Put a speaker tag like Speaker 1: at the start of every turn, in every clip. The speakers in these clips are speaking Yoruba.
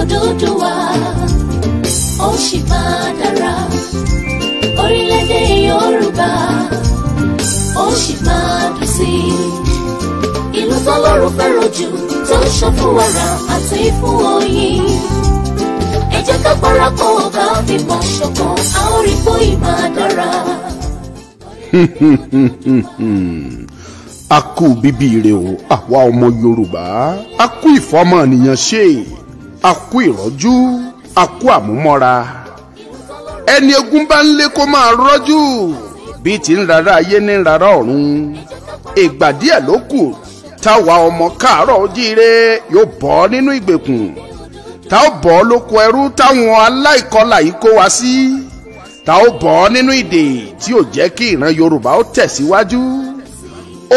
Speaker 1: Odùduwà ó sì máa dára. Orílẹ̀-èdè Yorùbá ó sì máa dùn sí i. Ìlú tọ́lọ́run fẹ́ràn jù tó ń ṣàn fún wàrà àti fún oyin. Ẹ jẹ́ ká parapọ̀ ká fìmọ̀ ṣọ̀kan, a ó rí pé ìmọ̀ dára.
Speaker 2: A kú bíbí ire o, àwa ọmọ Yorùbá. A kú ìfọmọnìyàn ṣe, a kú ìrọ́jú, a kú àmúmọ́ra. Ẹni egun bá ń lé kó máa rọ́jú, bí ti ń rárá ayé ní rárá ọ̀run. Ìgbà díẹ̀ ló kù táwa ọmọ káàárọ̀ ojíire yóò bọ́ nínú ìgbèkùn, tá ó bọ́ lóko ẹrú táwọn aláìkọlà yìí kó wa sí, tá ó bọ́ nínú ìdè tí ò jẹ́ kí ìran Yorùbá ó tẹ̀síwájú.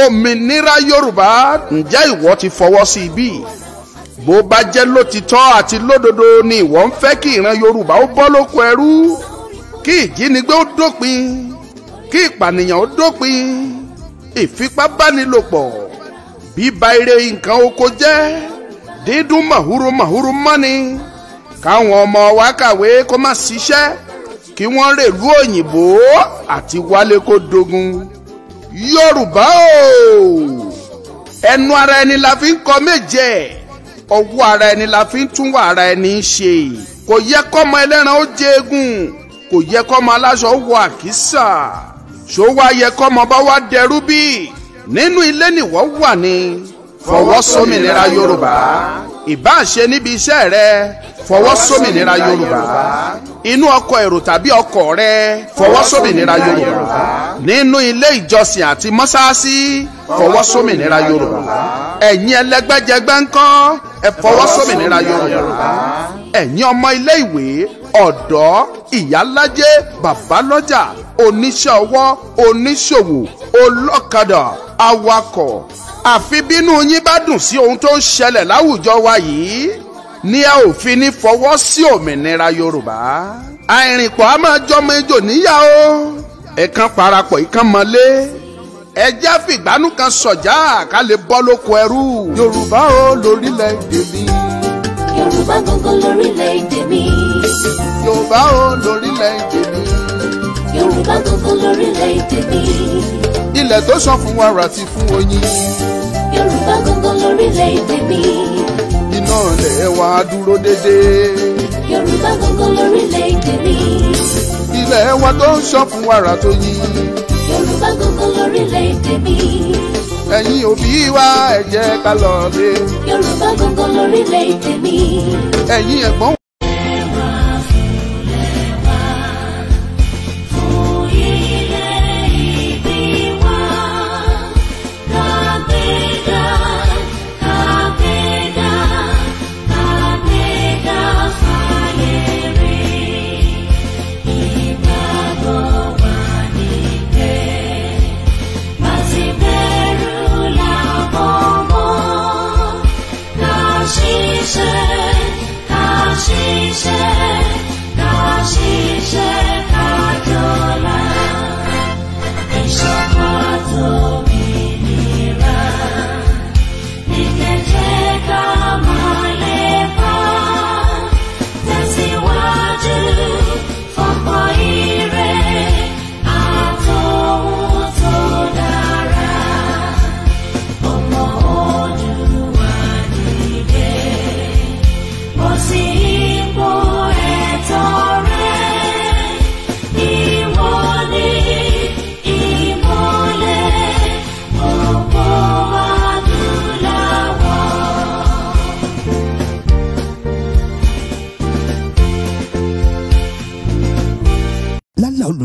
Speaker 2: Òmìnira Yorùbá, ǹjẹ́ ìwọ ti fọwọ́ sí ibi? Bó bá jẹ́ lótìtọ́ àti lódodo ni ìwọ ń fẹ́ kí ìran Yorùbá ó bọ́ lóko ẹrú, kí ìjínigbé ó dópin, kí ìpànìyàn ó dópin, ìfipábánilòpọ̀, bíba ire nǹkan oko jẹ́, dídún màhúrú màhúrú mọ́ni, káwọn ọmọ wa kàwé kó má ṣiṣẹ́, kí wọ́n rèlú òyìnbó àti wálé kó dogun. Yorùbá o, ẹnu ara ẹni la fi ń kọ méje, ọwọ́ ara ẹni la fi ń tún wà ara ẹni ṣe. Kò yẹ kọ́mọ ẹlẹ́ran ó jẹ egun, kò yẹ kọ́mọ aláṣọ ó wọ àkísà, ṣó wá yẹ kọ́mọ bá wá dẹrú bí? Nínú ilé nìwọ wà ní. Fọwọ́ sómìnira Yorùbá. Ìbá ṣe níbi iṣẹ́ rẹ, fọwọ́ sómìnira Yorùbá. Inú ọkọ̀ èrò tàbí ọkọ̀ rẹ, fọwọ́ sómìnira Yorùbá. Nínú ilé ìjọsìn àti mọ́sáàsì, fọwọ́ sómìnira Yorùbá. Ẹ̀yin ẹlẹ́gbẹ́jẹgbẹ́ ńkọ́, ẹ fọwọ́ sómìnira Yorùbá. Ẹ̀yin ọmọ ilé ìwé, ọ̀dọ́, ìyálájé, bàbálọ́jà, oníṣẹ́ ọwọ́, oníṣòwò, olọ́kadà, awakọ̀, àfi bínú yín bá dùn sí ohun tó ń ṣẹlẹ̀ láwùjọ wa yìí ni a ò fi ní fọwọ́ sí òmìnira Yorùbá. Àìrìnpọ̀ a máa jọmọ ejò níyà o, ẹ̀kan parapọ̀ ìkan mọ́lé, ẹjẹ́ fìgbánú kan sọ̀já ká lè bọ́ lóko ẹrú.
Speaker 3: Yorùbá o lórílẹ̀-èdè mi.
Speaker 1: Yorùbá gangan lórílẹ̀-èdè mi.
Speaker 3: Yorùbá o lórílẹ̀-èdè mi.
Speaker 1: Yorùbá gangan lórílẹ̀-èdè mi.
Speaker 3: Ilẹ̀ tó ṣàn fún wàrà àti fún oyin.
Speaker 1: Yorùbá gangan lórílẹ̀-èdè mi.
Speaker 3: Iná ilẹ̀ wa dúró déédéé.
Speaker 1: Yorùbá gangan lórílẹ̀-èdè mi.
Speaker 3: Ilẹ̀ wa tó ń ṣàn fún wàrà tó yin.
Speaker 1: Yorùbá gangan lórílẹ̀-èdè mi.
Speaker 3: Ẹ̀yin òbí wa ẹ jẹ́ ká lọ lé.
Speaker 1: Yorùbá gangan lórílẹ̀-èdè mi.
Speaker 3: Ẹ̀yin ẹ̀gbọ́n.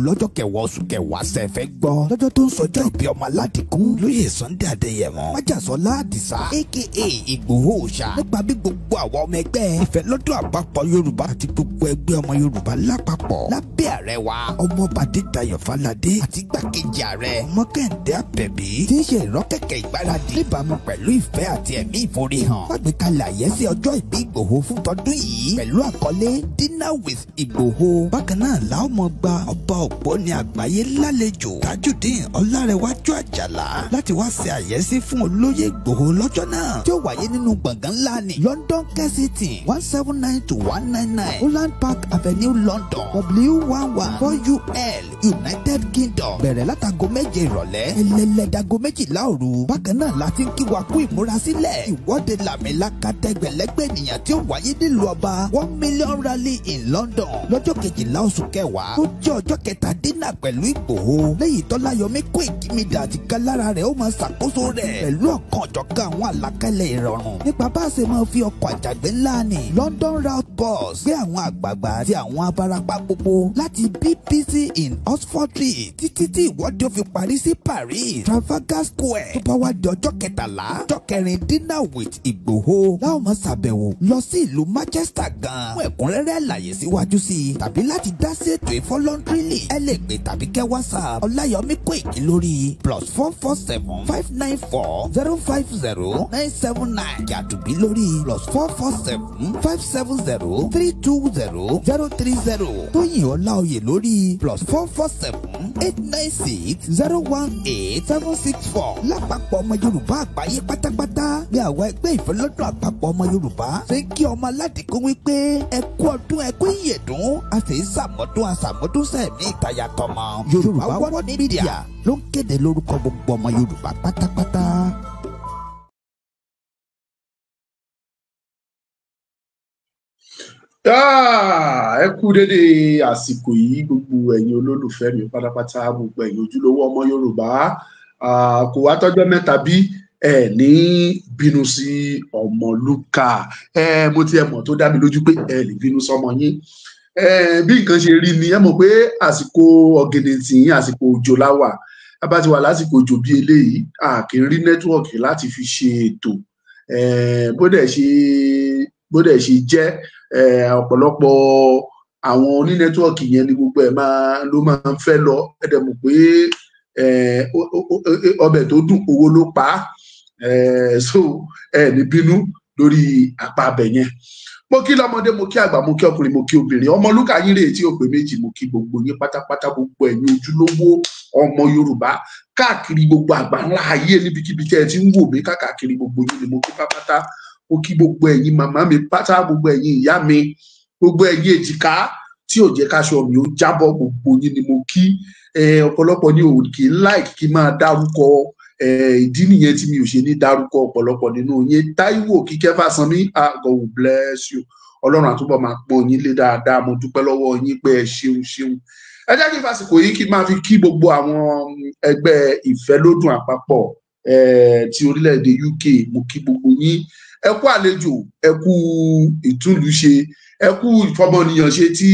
Speaker 4: Lọ́jọ́ kẹwàá oṣù kẹwàá sẹ́fẹ̀ gbọ́ lọ́jọ́ tó ń sọjọ́ ìbí ọmọ aládìkún lóyè Sunday Adéyẹmọ Májàsọ́lá Àdìsá aka Ìgbòho Òòṣà nípa bí gbogbo àwọn ọmọ ẹgbẹ́ ìfẹ́lọ́dún àpapọ̀ Yorùbá àti gbogbo ẹgbẹ́ ọmọ Yorùbá lápapọ̀ lábẹ́ ààrẹ wa ọmọọba Adédayọ̀ Fáládé àti igbákejì ààrẹ ọmọ Kẹ́hìndé Àbẹ̀bí tí ń ṣe ìrọ́kẹ̀kẹ̀ ìgbáradì níbàámu pẹ̀lú ìfẹ́ àti ẹ̀mí ìforihàn wàgbékalẹ̀ àyẹ́sí ọjọ́ ìbí Ìgbòho fún tọdún yìí pẹ̀lú àkọlé dínà dinner with Ìgbòho. Bákan náà la ó mọ gba ọba ògbóni àgbáyé lálejò Tajudeen Ọlárẹ̀wájú Àjàlá láti wá ṣe àyẹ́sí fún olóyè Ìgbòho lọ́jọ́ náà tí ó wáyé nínú gbọ̀ngàn ńlá ní London Kensington 179 to 199 Holland Park Avenue, London W11 4UL, United Kingdom. Bẹ̀rẹ̀ látago 7 ìrọ̀lẹ́ ẹlẹ́lẹ́dago 12 òru. Bákan náà la ti ń kí wa kú ìmúrasílẹ̀ ìwọ́de làmìlaka tẹgbẹ̀lẹ́gbẹ̀ ènìyàn tí ó wáyé nílùú ọba 1 million rally in London lọ́jọ́ 12 oṣù kẹwàá tó jẹ́ ọjọ́ kẹta dinner pẹ̀lú Ìgbòho lẹ́yìn Tọ́láyọmí Koiki Media àti gálára rẹ̀ ó máa ṣàkóso rẹ̀ pẹ̀lú ọ̀kan ọ̀jọ̀kan àwọn àlàkalẹ̀ ìrọ̀rùn nípa bá a ṣe máa fi ọkọ̀ àjàgbé ńlá ní London Route Bus gbé àwọn àgbààgbà àti àwọn abarapá gbogbo láti BBC in Oxford Street títí tí ìwọ́de ó fi parí sí Paris Trafalgar Square. Tó bá wá di ọjọ́ 13, ọjọ́ kẹrin dinner with Ìgbòho láwọn máa ṣàbẹ̀wò lọ sí ìlú Manchester gan. Fún ẹ̀kúnrẹ́rẹ́ àlàyé síwájú sí i tàbí láti dá sí ètò ìfọlọ́ńtírìlì, ẹ lè pè tàbí kẹ́ WhatsApp Ọláyọmí Kóìkí lórí +447 594 050 979, Jàdùbí lórí +447 570 320 030, Tóyìn Ọláoyè lórí +447 896 018 764. Lápapọ̀ ọmọ Yorùbá àgbáyé pátápátá bí àwọn ẹgbẹ́ ìfẹ́lọ́dún àpapọ̀ ọmọ Yorùbá ṣe ń kí ọmọ aládìkún wípé ẹ kú ọdún, ẹ kú ìyèdún, a sì ń sàmọ́dún àsàmọ́dún sẹ̀mí ìtayà tọmọ. Yorùbá World Media ló ń kéde lórúkọ gbogbo ọmọ Yorùbá pátápátá.
Speaker 5: Ah, ẹ kú dédé àsìkò yìí, gbogbo ẹ̀yin olólùfẹ́ mi pátápátá, gbogbo ẹ̀yin ojúlówó ọmọ Yorùbá. Ah, kò wá tọ́jọ́ mẹ́ta bí ẹ ní bínú sí Ọmọlúkà. Ẹ mo ti ẹ mọ̀ tó dá mi lójú pé ẹ lè bínú sọmọ yín. Ẹ bí nǹkan ṣe rí ni, ẹ mọ̀ pé àsìkò ọ̀gẹ̀dẹ̀ àsìkò òjò la wà. A bá ti wà lásìkò òjò bí eléyìí, a kì í rí network láti fi ṣe ètò. Bó dẹ̀ ṣe jẹ́, ọ̀pọ̀lọpọ̀ àwọn oní network yẹn ni gbogbo ẹ̀ máa ló máa ń fẹ́ lọ. Ẹ dẹ̀ mọ̀ pé ọbẹ̀ tó dùn, owó ló pa á. So ẹ ní bínú lórí apá abẹ yẹn. Mo kí lọ́mọdé, mo kí àgbà, mo kí ọkùnrin, mo kí obìnrin. Ọmọlúkà yín rèé tí ó pé méjì. Mo kí gbogbo yín pátápátá, gbogbo ẹ̀yin ojúlówó ọmọ Yorùbá káàkiri gbogbo àgbà ńlá ayé, níbikíbi tí ẹ ti ń wò mí káàkiri, gbogbo yín ni mo kí pátápátá. Mo kí gbogbo ẹ̀yin màmá mi pátá, gbogbo ẹ̀yin ìyá mi, gbogbo ẹ̀yin èjìká tí ò jẹ́ káṣọ mi ó jábọ́, gbogbo yín ni mo kí. Ọ̀pọ̀lọpọ̀ ni ò kì í like kí máa dárúkọ. Ìdí nìyẹn tí mi ò ṣe ní dárúkọ ọ̀pọ̀lọpọ̀ nínú yín. Táíwò Kíkẹ́ Fásánmi, ah, God will bless you. Ọlọ́run àtúbọ̀ máa pọ́n yín lé dáadáa. Mo dúpẹ́ lọ́wọ́ yín pé ẹ ṣeun ṣeun. Ẹ jẹ́ kí n fàsìkò yìí kí n máa fi kí gbogbo àwọn ẹgbẹ́ Ìfẹ́lódùn Àpapọ̀ ti orílẹ̀-èdè UK. Mo kí gbogbo yín, ẹ kú àlejò, ẹ kú ìtúlùṣe, ẹ kú ìfọmọnìyàn ṣe tí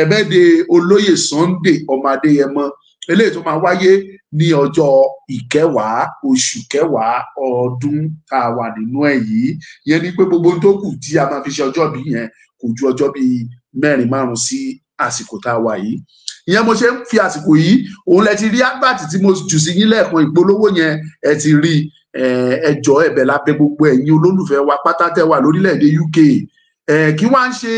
Speaker 5: birthday olóyè Sunday ọmọ Adéyẹmọ eléyìí tó máa wáyé ní ọjọ́ 10 oṣù kẹwàá ọdún tá a wà nínú ẹ̀ yìí. Ìyẹn ni pé gbogbo ohun tó kù tí a máa fi ṣe ọjọ́ bí yẹn kò ju ọjọ́ bíi mẹ́rin márùn sí àsìkò tá a wà yìí. Ìyẹn mo ṣe ń fi àsìkò yìí, òun lẹ ti rí advert tí mo jù sí yín lẹ́ẹ̀kan, ìpolówó yẹn ẹ ti rí. Ẹ jọ̀ọ́, ẹ̀bẹ̀ lábẹ́ gbogbo ẹ̀yin olólùfẹ́ wa pátá tẹ́ wà lórílẹ̀‐èdè UK. Kí wọ́n á ṣe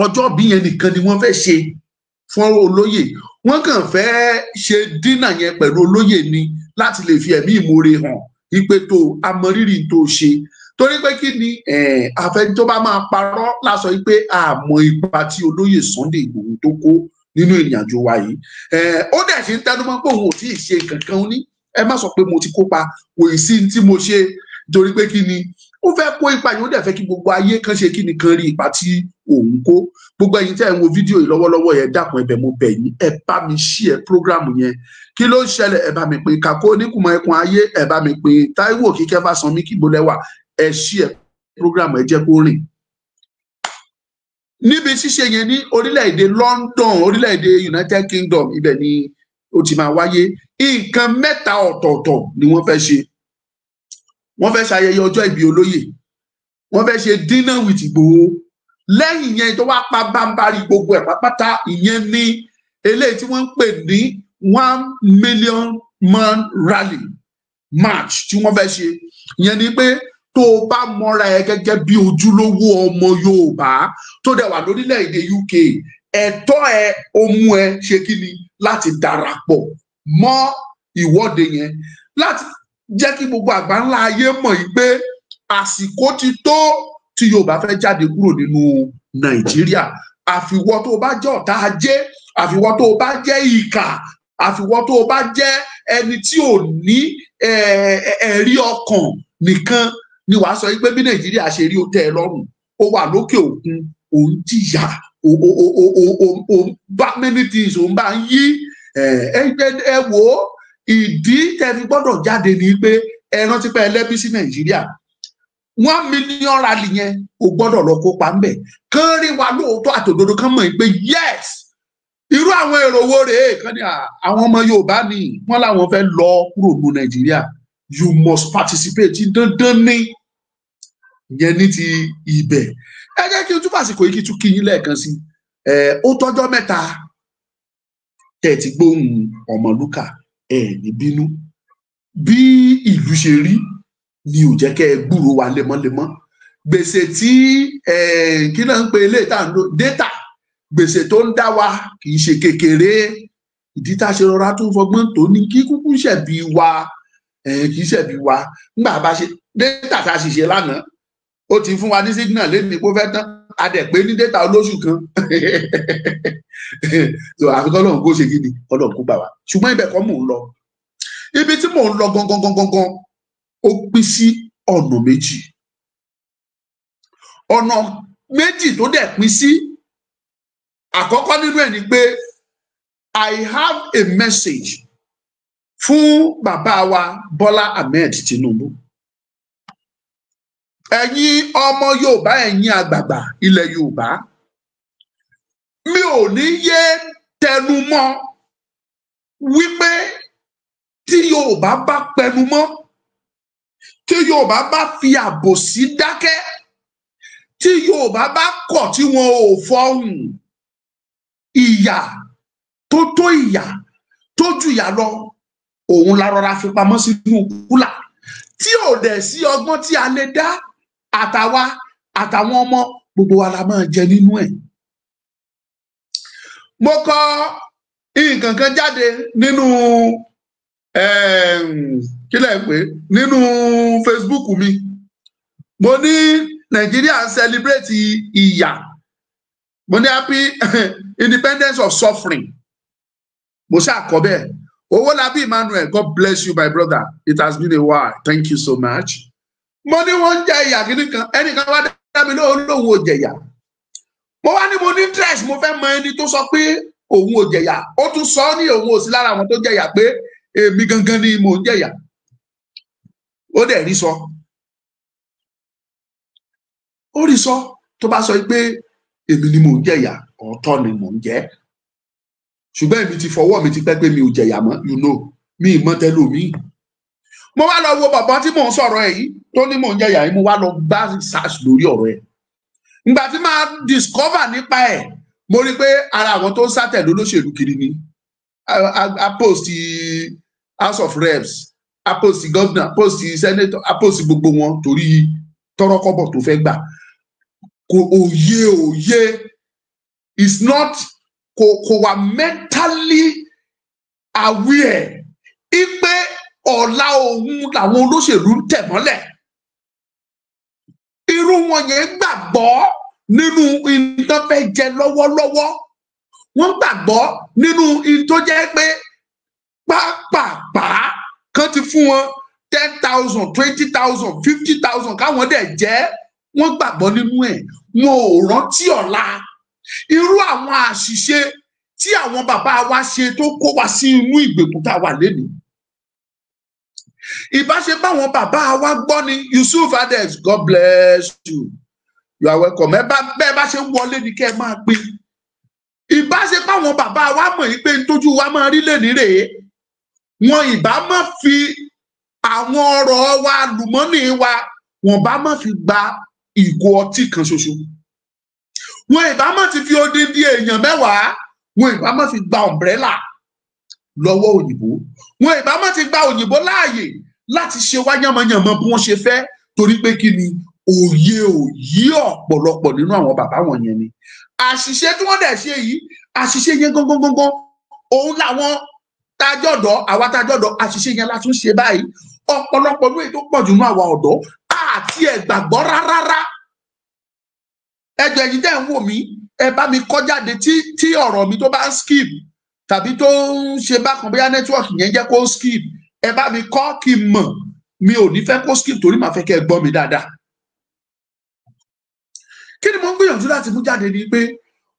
Speaker 5: ọjọ́ bí yẹn nìkan ni wọ́n fẹ́ ṣe fún olóyè, wọ́n kàn fẹ́ ṣe dinner yẹn pẹ̀lú olóyè ni láti lè fi ẹ̀mí ìmoore hàn wípé tó amọrírì tó ṣe. Torí pé kí ni, àfẹni tó bá máa parọ́ lásọ wípé àmọ́ ipa tí olóyè Sunday Ìgbòho tó kó nínú ìrìn àjò wa yìí. Ó dẹ̀ ṣe ń tẹnumọ́ pé òun ò tí ì ṣe nǹkan kan ní ẹ má sọ pé mo ti kópa, kò ì sí tí mo ṣe. Torí pé kí ni, ó fẹ́ kó ipa yìí, ó dẹ̀ fẹ́ kí gbogbo ayé kan ṣe kí ni, kan rí ipa tí òun kó. Gbogbo ẹ̀yin tẹ́ ẹ̀ ń wo fídíò yìí lọ́wọ́lọ́wọ́ yẹn, dákun, ẹ̀bẹ̀ mo bẹ̀ yín, ẹ bá mi share program yẹn. Kí ló ń ṣẹlẹ̀? Ẹ bá mi pín kàkó oníkùmọ̀ ẹkùn ayé, ẹ bá mi pín. Táíwò Kíkẹ́ Fásánmi, kí bolẹ́wà, ẹ share program, ẹ jẹ́ kó rìn níbi ṣíṣe yẹn ní orílẹ̀-èdè London, orílẹ̀-èdè United Kingdom. Ibẹ̀ ni ó ti máa wáyé. Nǹkan mẹ́ta ọ̀tọ̀ọ̀tọ̀ ni wọ́n fẹ́ ṣe. Wọ́n fẹ́ ṣayẹyẹ ọjọ́ ìbí olóyè, wọ́n fẹ́ ṣe dinner with Ìgbòho, lẹ́yìn yẹn tó wá pa bámbárí gbogbo ẹ̀ pátápátá, ìyẹn ní eléyìí tí wọ́n ń pè ní 1 million man rally march tí wọ́n fẹ́ ṣe. Ìyẹn ni pé Tó o bá mọ́ra ẹ gẹ́gẹ́ bí ojúlówó ọmọ Yorùbá tó dẹ̀ wà lórílẹ̀‐èdè UK, ẹ̀tọ́ ẹ ó mú ẹ ṣe kí ni láti darapọ̀ mọ́ ìwọ́de yẹn, láti jẹ́ kí gbogbo àgbáńlá ayé mọ̀ yìí pé àsìkò ti tó tí Yorùbá fẹ́ jáde kúrò nínú Nàìjíríà. Àfiwọ́ tó o bá jẹ́ ọ̀tá ajé, àfiwọ́ tó o bá jẹ́ ìkà, àfiwọ́ tó o bá jẹ́ ẹni tí ò ní ẹ̀rí ọkàn nìkan ni wàá sọ pé bí Nàìjíríà ṣe rí ó tẹ́ ẹ lọ́rùn. Ó wà lókè òkun, ò ń jìyà, ò ń bá many things, ò ń bá ń yí ẹ wò ó. Ìdí tẹ́ fi gbọ́dọ̀ jáde ni pé ẹ rántí pé ẹlẹ́bí sí Nàìjíríà. 1 million rally yẹn, o gbọ́dọ̀ lọ kópa ńbẹ̀, kán rí wa lóòótọ́ àtòdodo, kán mọ̀ pé yes, irú àwọn èrò wo rèé kán ní àwọn ọmọ Yorùbá ni wọ́n láwọn fẹ́ lọ kúrò ní Nàìjíríà. You must participate, dandan ní ìyẹn ní ti ibẹ̀. Ẹ jẹ́ kí n tún fàsìkò yìí kí n tún kí yín lẹ́ẹ̀kan sí ẹ. Ó tọ́jọ́ mẹ́ta tẹ̀ ti gbóhùn Ọmọlúkà. Ẹ ní bínú, bí ìlú ṣe rí ni ò jẹ́ kẹ́ ẹ gbúròó wa lemọ́lemọ́. Gbèsè tí kí náà ń pe ilé ìta ń lo data, gbèsè tó ń dá wa kì í ṣe kékeré. Ìdí tá a ṣe rọra tó ń fọgbọ́n tó ní kí kúkú ṣẹ̀bi wa, kì í ṣẹ̀bi wa. Nígbà bá ṣe data tá a sì ṣe lánàá, ó ti fún wa ní signal lẹ́nu kó fẹ́ tán, a dẹ̀ pé ní data olóṣù kan. So àfi kọ́lọ́hún kó ṣe kí ni, kọ́lọ́hún kó gbà wá. Ṣùgbọ́n ibẹ̀ kọ́ mò ń lọ. Ibi tí mò ń lọ gangan gangan gangan, ó pín sí ọ̀nà méjì. Ọ̀nà méjì tó dẹ̀ pín sí, àkọ́kọ́ nínú ẹ̀ ni pé I have a message fún bàbá wa Bọ́lá Ahmed Tinubu. Ẹ̀yin ọmọ Yorùbá, ẹ̀yin àgbààgbà ilẹ̀ Yorùbá, mi ò ní yé tẹnu mọ́ wípé tí Yorùbá bá pẹnu mọ́, tí Yorùbá bá fi àbòsí dákẹ́, tí Yorùbá bá kọ̀ tí wọn ò fọhùn, ìyà tó tó ìyà tó jù ìyà lọ, òun la rọra fi pamọ́ sínú cooler tí ò dẹ̀ sí ọgbọ́n tí a lè dá. Àtàwa àtàwọn ọmọ gbogbo wa la máa jẹ nínú ẹ̀. Mo kọ nǹkan kan jáde nínú, kí lẹ̀ ń pè, nínú Facebook mi. Mo ní Nàìjíríà ń celebrate ìyà. Mo ní happy independence of suffering. Mo ṣáà kọ bẹ́ẹ̀. Owólabí Emmanuel, God bless you, my brother. It has been a while, thank you so much. Mo ní wọ́n ń jẹ ìyà kìíní kan. Ẹnìkan wá dá mi lóhùn, lóhùn ò jẹ̀yà. Mo wá ní mo ní interest, mo fẹ́ mọ ẹni tó sọ pé òun ò jẹ̀yà. Ó tún sọ ní òun ò sí lára àwọn tó jẹ̀yà, pé èmi gangan ni mò ń jẹ̀yà. Ó dẹ̀ rí sọ, ó rí sọ. Tó bá sọ pé èmi ni mò ń jẹ̀yà, ọ̀tọ̀ ni mò ń jẹ́. Ṣùgbọ́n èmi ti fọwọ́ mi ti pẹ́ pé mi ò jẹ̀yà mọ́. Mi ì mọ́ tẹlómi. Mo wá lọ wo bàbá tí mò ń sọ̀rọ̀ ẹ̀ yìí tó ní mò ń jẹ̀yà yìí. Mo wá lọ gbá research lórí ọ̀rọ̀ ẹ̀. Ìgbà tí máa discover nípa ẹ̀, mo rí i pé ara àwọn tó ń sátẹ̀lé olóṣèlú kiri ni. A post House of Reps, a post governor, a post senator, a post gbogbo wọn torí tọrọkọ́bọ̀ tó fẹ́ gbà. Kò òye òye is not kò wà mentally aware ipe ọ̀la òun làwọn olóṣèlú ń tẹ̀ mọ́lẹ̀. Irú wọn yẹn gbàgbọ́ nínú nǹkan fẹ́ jẹ lọ́wọ́lọ́wọ́. Wọ́n gbàgbọ́ nínú in tó jẹ́ pé pápápá kan ti fún wọn 10,000, 20,000, 50,000, káwọn dẹ̀ jẹ́. Wọ́n gbàgbọ́ nínú ẹ̀, wọn ò rántí ọ̀la. Irú àwọn àṣìṣe tí àwọn bàbá wa ṣe tó kó wa sí inú ìgbèkùn tá a wà lénìí, ìbáṣe báwọn bàbá wa gbọ́ ni. Yusuf Ades, God bless you, you are welcome. Ẹ bá bẹ́ẹ̀ bá ṣe wọlé ni kẹ́ ẹ máa pín. Ìbáṣe báwọn bàbá wa mọ̀ yìí pé ntójú wa máa rí lẹ́ni rèé, wọn ìbá má fi àwọn ọrọ̀ wa, àlùmọ́nì wa, wọn bá má fi gba ìgò ọtí kan ṣoṣo. Wọn ìbá má ti fi odindi èèyàn 10, wọn ìbá má fi gba umbrella lọ́wọ́ òyìnbó. Wọn ìbá má ti gba òyìnbó láàyè láti ṣe wá yánmọyànmọ bí wọ́n ṣe fẹ́. Torí pé kí ni, òye òyí ọ̀pọ̀lọpọ̀ nínú àwọn bàbá wọ̀nyẹn ni. Àṣìṣe tí wọ́n dẹ̀ ṣe yìí, àṣìṣe yẹn gangan gangan òun làwọn tájọ́dọ̀, àwa tájọ́dọ̀, àṣìṣe yẹn la tún ṣe báyìí. Ọ̀pọ̀lọpọ̀ lóye tó pọ̀ jù nínú àwa ọ̀dọ́ àti ẹ̀ gbàgbọ́ rárá. Ẹjọ́ ẹ̀yin tẹ́ ń wò mí, ẹ bá mi kọ jáde tí ọ̀rọ̀ mi tó bá ń skip tàbí tó ń ṣe bákan, bóyá network yẹn jẹ́ kó skip, ẹ bá mi kọ kí n mọ̀. Mi ò ní fẹ́ kó skip torí màá fẹ́ kẹ́ ẹ gbọ́ mi dáadáa. Kí ni mo ń gbìyànjú láti mú jáde ni pé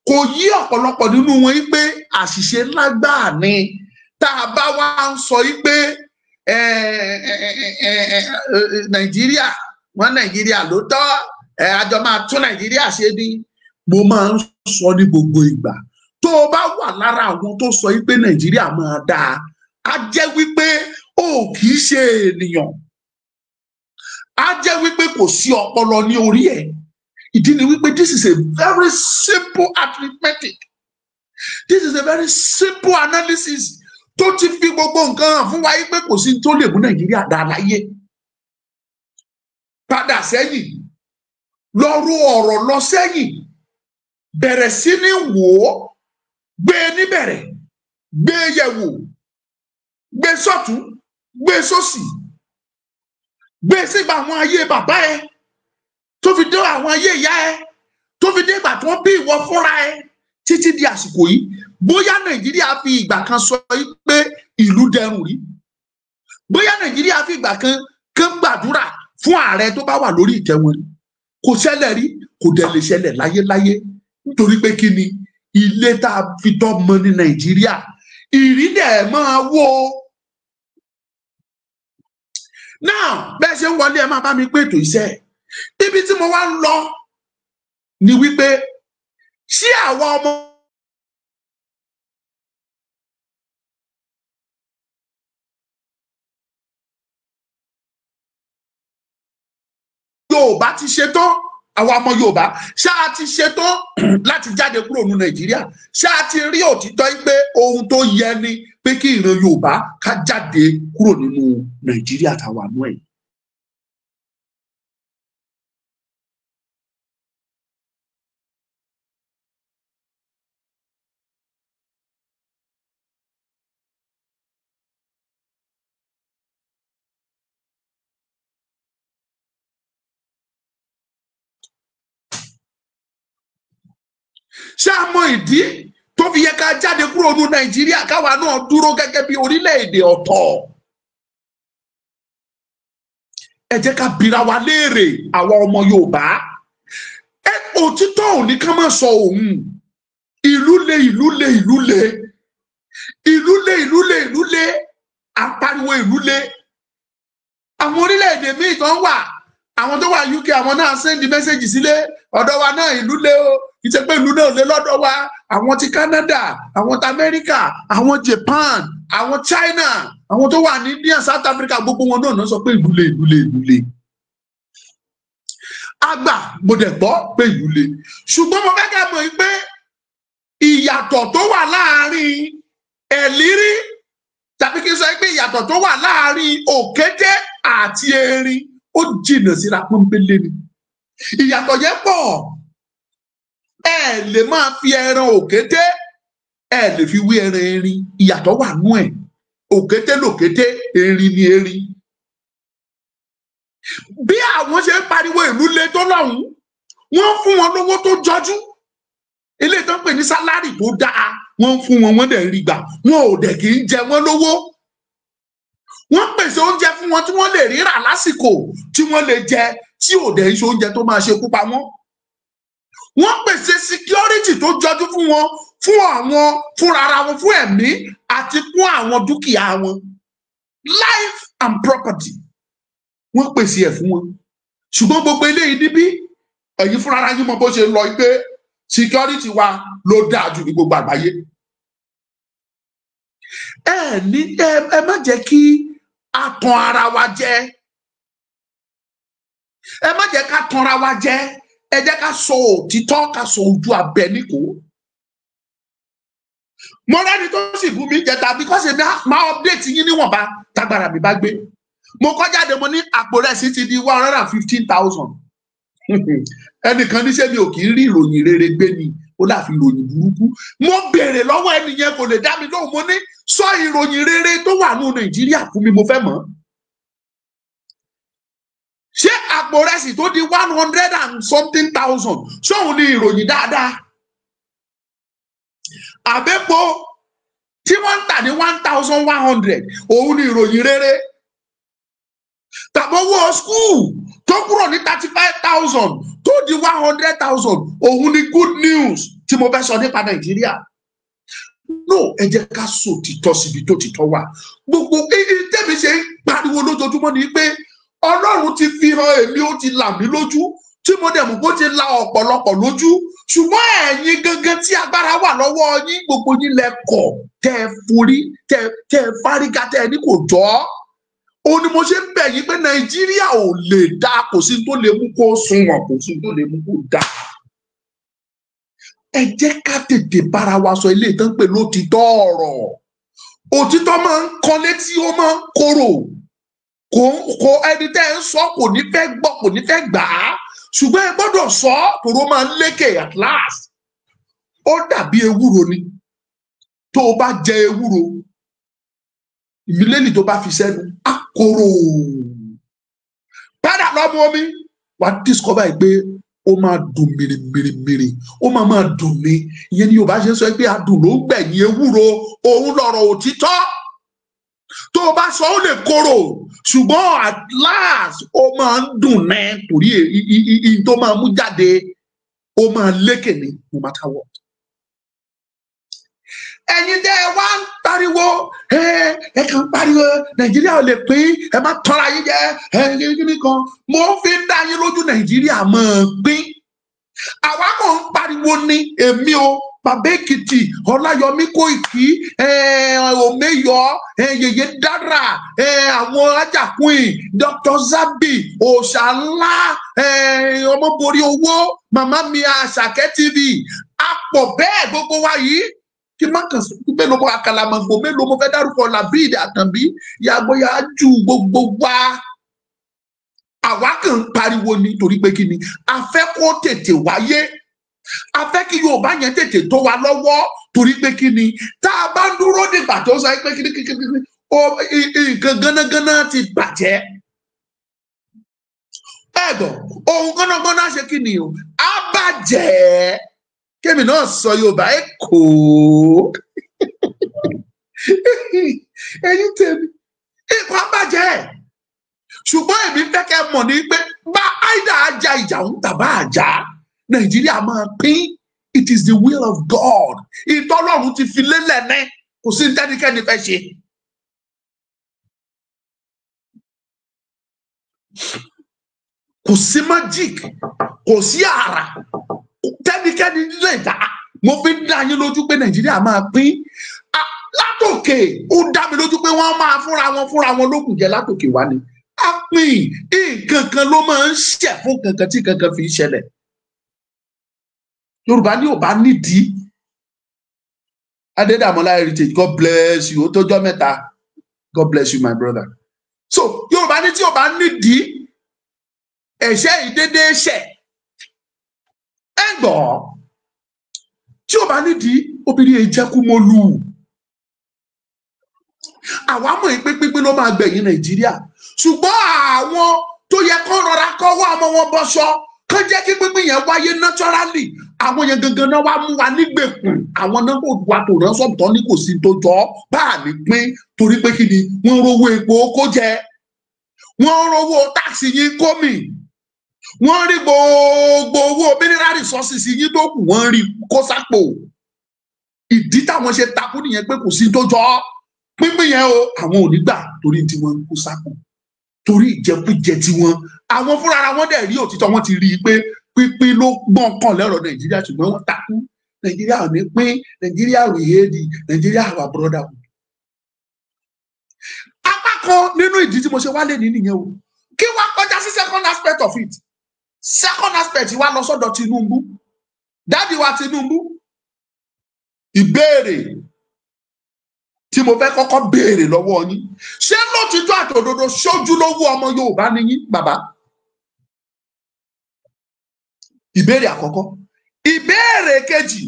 Speaker 5: kò yí ọ̀pọ̀lọpọ̀ nínú wọn yí pé àṣìṣe ńlá gbáà ni. Tá a bá wá ń sọ yí pé Nàìjíríà, wọn Nàìjíríà ló tọ́, àjọ máa tún Nàìjíríà ṣe ni. Mo máa ń sọ ní gbogbo ìgbà, tó o bá wà lára àwọn tó sọ yí pé Nàìjíríà máa dáa, á jẹ́ wípé o kì í ṣe ènìyàn, á jẹ́ wípé kò sí ọpọlọ ní orí ẹ̀. Ìdí ni wípé this is a very simple arithmetic, this is a very simple analysis tó ti fi gbogbo nǹkan hàn fún wa yí pé kò sí tó lè mú Nàìjíríà dáa láyé. Padà sẹ́yìn, lọ ro ọ̀rọ̀ lọ sẹ́yìn, bẹ̀rẹ̀ sí ní wò ó, gbé e níbẹ̀rẹ̀, gbé e yẹ̀wò, gbé sọ́tún, gbé sósì, gbé sígbà àwọn ayé bàbá ẹ tó fi dé àwọn ayé ìyá ẹ, tó fi dé ìgbà tó ń bí ìwọ fúnra ẹ títí di àsìkò yìí. Bóyá Nàìjíríà fi ìgbà kan sọ pé ìlú dẹrùn rí, bóyá Nàìjíríà fi ìgbà kan kán gbàdúrà fún ààrẹ tó bá wà lórí ìtẹ́ wọn rí, kò ṣẹlẹ̀ rí, kò dẹ̀ lè ṣẹlẹ̀ láyéláyé. Nítorí pé kí ni, ilé tá a fi tọ́ mọ ní Nàìjíríà, ìrídẹ̀ máa wó. Now bẹ́ẹ̀ ṣe ń wọlé, ẹ máa bá mi pé ètò iṣẹ́. Ibi tí mo wá ń lọ ni wípé ṣé àwa ọmọ Yorùbá ti ṣetán, àwa ọmọ Yorùbá ṣá a ti ṣetán láti jáde kúrò ní Nàìjíríà? Ṣá a ti rí òtítọ́ pé ohun tó yẹ ni pé kí ìran Yorùbá ká jáde kúrò nínú Nàìjíríà táwa nú ẹ̀? Ṣé a mọ ìdí tó fi yẹ ká jáde kúrò ní Nàìjíríà, káwa náà dúró gẹ́gẹ́ bí orílẹ̀-èdè ọ̀tọ̀? Ẹ jẹ́ ká bira wa léèrè, àwa ọmọ Yorùbá. Ẹ òtítọ́ ò ní ká má sọ òun. Ìlú le, ìlú le, ìlú le, ìlú le, ìlú le, ìlú le, à ń pariwo ìlú le. Àwọn orílẹ̀-èdè míì tó ń wà, àwọn tó wà UK, àwọn náà send message sílé, ọ̀dọ̀ wa náà ìlú le o, kì í ṣe pé ìlú náà lé lọ́dọ̀ wa. Àwọn ti Canada, àwọn ti America, àwọn Japan, àwọn China, àwọn tó wà ní India, South Africa, gbogbo wọn náà sọ pé ìlú le, ìlú le, ìlú le. Àgbà mo dẹ̀ gbọ́ pé ìlú le, ṣùgbọ́n mo fẹ́ kẹ́ mọ̀ pé ìyàtọ̀ tó wà láàárín ẹ̀lírí, tàbí kí n sọ pé ìyàtọ̀ tó wà láàárín òkété àti erin, ó jìnnà síra pọ́nbélé ni. Ìyàtọ̀ yẹn pọ̀. Ẹ lè máa fi ẹran òkété, ẹ lè fi wé ẹran erin, ìyàtọ̀ wà nú ẹ̀. Òkété lòkété, erin ni erin. Bí àwọn ṣe ń pariwo ìlú le tó lọ́hùn, wọ́n fún wọn lówó tó jọjú, ilé tó ń pè ní sálárì tó dáa, wọ́n ń fún wọn, wọ́n dẹ̀ ń rí gbà, wọn ò dẹ̀ kì í jẹ wọ́n lówó. Wọ́n pèsè oúnjẹ fún wọn tí wọ́n lè rírà lásìkò, tí wọ́n lè jẹ, tí ò dẹ̀ ń ṣe oúnjẹ tó máa ṣekú pa wọ́n. Wọ́n pèsè security tó jọjú fún wọn, fún àwọn fúnra ara wọn, fún ẹ̀mí àti fún àwọn dúkìá wọn, life and property, wọ́n pèsè ẹ̀ fún wọn. Ṣùgbọ́n gbogbo eléyìí níbí, ẹ̀yin fúnra ara yín mọ bó ṣe lọ pé security wa ló dáa jù ní gbogbo àgbáyé. Ẹ ní ẹ má jẹ́ kí a tan ara wa jẹ, ẹ má jẹ́ ká tanra wa jẹ, ẹ jẹ́ ká sọ òtítọ́, ká sọ ojú abẹ níkò. Mo rẹ́ni tó sì bú mi jẹta because èmi máa update yín níwọ̀nba tágbára mi bá gbé. Mo kọ́ jáde, mo ní àpò rẹsì ti di 115,000. Ẹnìkan ní ṣé mi ò kì í rí ìròyìn rere gbé ni, ó láfi ìròyìn burúkú. Mo béèrè lọ́wọ́ ẹni yẹn, kò lè dá mi lóhùn. Mo ní sọ ìròyìn rere tó wà ní Nàìjíríà fún mi, mo fẹ́ mọ̀. Ṣé àpò rẹsì tó di 100 and something thousand, ṣóun ni ìròyìn dáadáa? Àbẹ́pọ̀ tí wọ́n ń tà ní 1,100, òun ni ìròyìn rere? Tàbí owó school tó kúrò ní 35,000 tó di 100,000, òun ni good news tí mo fẹ́ sọ nípa Nàìjíríà? No, ẹ jẹ́ ká sòtítọ́ síbi tó títọ́ wà. Gbogbo tẹ́mi ṣe ń pariwo lójoojúmọ́ ni pé Ọlọ́run ti fi hàn èmi, ó ti là mí lójú, tí mo dẹ̀ mọ̀ bó ti la ọ̀pọ̀lọpọ̀ lójú. Ṣùgbọ́n ẹ̀yin gangan tí agbára wà lọ́wọ́ yín, gbogbo yín lẹ kọ̀, tẹ́ ẹ forí, tẹ́ ẹ fárígá, tẹ́ ẹ ní kò jọ́. Ó ní mo ṣe ń bẹ̀ yín pé Nàìjíríà ò lè dá, kò sí tó lè mú kó sunwọ̀n, kò sí tó lè mú kó dá. Ẹ jẹ́ ká tètè bára wa sọ ilé ìtàn pé lótìtọ́ ọ̀rọ̀. Òtítọ́ máa ń kan létí, ó máa ń korò. Kò ẹni tẹ́ ẹ ń sọ kò ní fẹ́ gbọ́, kò ní fẹ́ gbà á, ṣùgbọ́n ẹ gbọ́dọ̀ sọ, tòró máa ń lékè at last. Ó dàbí ewúro ni. Tó o bá jẹ ewúro, ìmílẹ́lì tó bá fi sẹ́nu á korò. Padà lọ mu omi, wà á discover pé ó máa dùn mìrìmìrìmìrì, ó máa dùn ní. Ìyẹn ni Yorùbá ṣe ń sọ pé adùn ló ń gbẹ̀yìn ewúro. Òun lọ̀rọ̀ òtítọ́. Tó o bá sọ, ó lè korò, ṣùgbọ́n at last ó máa ń dùn ní, torí ìyìn tó máa mú jáde, ó máa lékè ní no matter what. Ẹ̀yin tẹ́ ẹ wá ń pariwo, ẹ kàn ń pariwo Nàìjíríà ò lè pín, ẹ má tọ́ra yín jẹ, ẹ kíní kan. Mo fi ń dá yín lójú, Nàìjíríà máa pín. Àwa kàn ń pariwo ní. Èmi o, Bàbá Èkìtì, Ọláyọmí Kóìkì, Òmeyọ, Yèyé Dára, àwọn ajakùn, Dr. Zabi, Òòṣà ńlá, Ọmọborí owó, màmá mi Àṣàkẹ́ TV, àpọ̀ bẹ́ẹ̀ gbogbo wa yìí. Kí má kàn sí mélòó mo àkàlàmọ̀gbò, mélòó mo fẹ́ dárúkọ, Làbíìdì Àkànbí, yàgbóyà ju gbogbo wa. Àwa kàn ń pariwo ni, torí pé kí ni? A fẹ́ kó tètè wáyé, a fẹ́ kí Yorùbá yẹn tètè tó wa lọ́wọ́, torí pé kí ni? Tá a bá ń dúró dìgbà tó sọ pé kí ni kí ni nǹkan gánágáná ti bàjẹ́. Ẹ̀gbọ́n, ohun gánágáná ṣe kí ni o, á bàjẹ́. Kémi náà sọ Yorùbá ẹ kò ẹ̀yin tèmi, nǹkan á bàjẹ́. Ṣùgbọ́n èmi fẹ́ kẹ́ mọ̀ ní pé bá àìdá ajá ìjà ń tàbá àjà, Nàìjíríà máa pín. It is the will of God. Ìtọ́lọ́run ti fi lélẹ̀ ní, kò sí tẹ́nikẹ́ni fẹ́ ṣe. Kò sí magic, kò sí àrà tẹ́nikẹ́ni lè dá. Mo fi ń dá yín lójú pé Nàìjíríà máa pín látòkè. Ó dá mi lójú pé wọ́n máa fúnra wọn lókùn jẹ látòkè wá ni. Á pín. Nǹkan kan ló máa ń ṣẹ̀ fún kankan tí kankan fi ń ṣẹlẹ̀. Yorùbá ní ò bá nídìí. Adédàmọ́lá Heritage, God bless you. Ó tọ́jọ́ mẹ́ta. God bless you, my brother. So Yorùbá ní tí ò bá nídìí, ẹ̀ṣẹ̀ ìdédé ṣẹ̀. Ẹ gbọ́, tí ò bá nídìí, obìnrin yìí jẹ́ kú mọ́lù. Àwa mọ̀ pé pínpín ló máa gbẹ̀yìn Nàìjíríà, ṣùgbọ́n àwọn tó yẹ kó rọra kọ́wọ́ ọmọ wọn bọ́ṣọ, kán jẹ́ kí pínpín yẹn wáyé naturally, àwọn yẹn gangan náà wá mú wa nígbèkùn. Àwọn náà kò wá tó rán sọ̀tọ̀ ní kò sí tó jọ bá a ní pín, torí pé kí ni? Wọ́n rówó epo kó jẹ, wọ́n rówó táàsì yín kó mì, wọ́n rí gbogbo owó mineral resources yín tó kù, wọ́n rí kó sápò. Ìdí táwọn ṣe takú nìyẹn pé kò sí tó jọ pínpín yẹn o, àwọn ò ní gbà, torí tí wọ́n ń kó sápò, torí ìjẹkújẹ tiwọn. Àwọn fúnra wọn dẹ̀ rí òtítọ́, wọ́n ti rí i pé pínpín ló gbọ́n kàn lẹ́rọ̀ Nàìjíríà, ṣùgbọ́n wọ́n takú. Nàìjíríà ò ní pín, Nàìjíríà we hate Nàìjíríà, our brother. Apá kan nínú ìdí tí mo ṣe wálé ní nìyẹn o. Kí wá kọjá sí second aspect of it. Second aspect wa lọ sọ́dọ̀ Tinubu, daddy wa Tinubu. Ìbéèrè Tí mo fẹ́ kọ́kọ́ béèrè lọ́wọ́ yín, ṣé lótìtọ́ àtòdodo ṣójúlówó ọmọ Yorùbá ni yín, bàbá? Ìbéèrè àkọ́kọ́. Ìbéèrè kejì,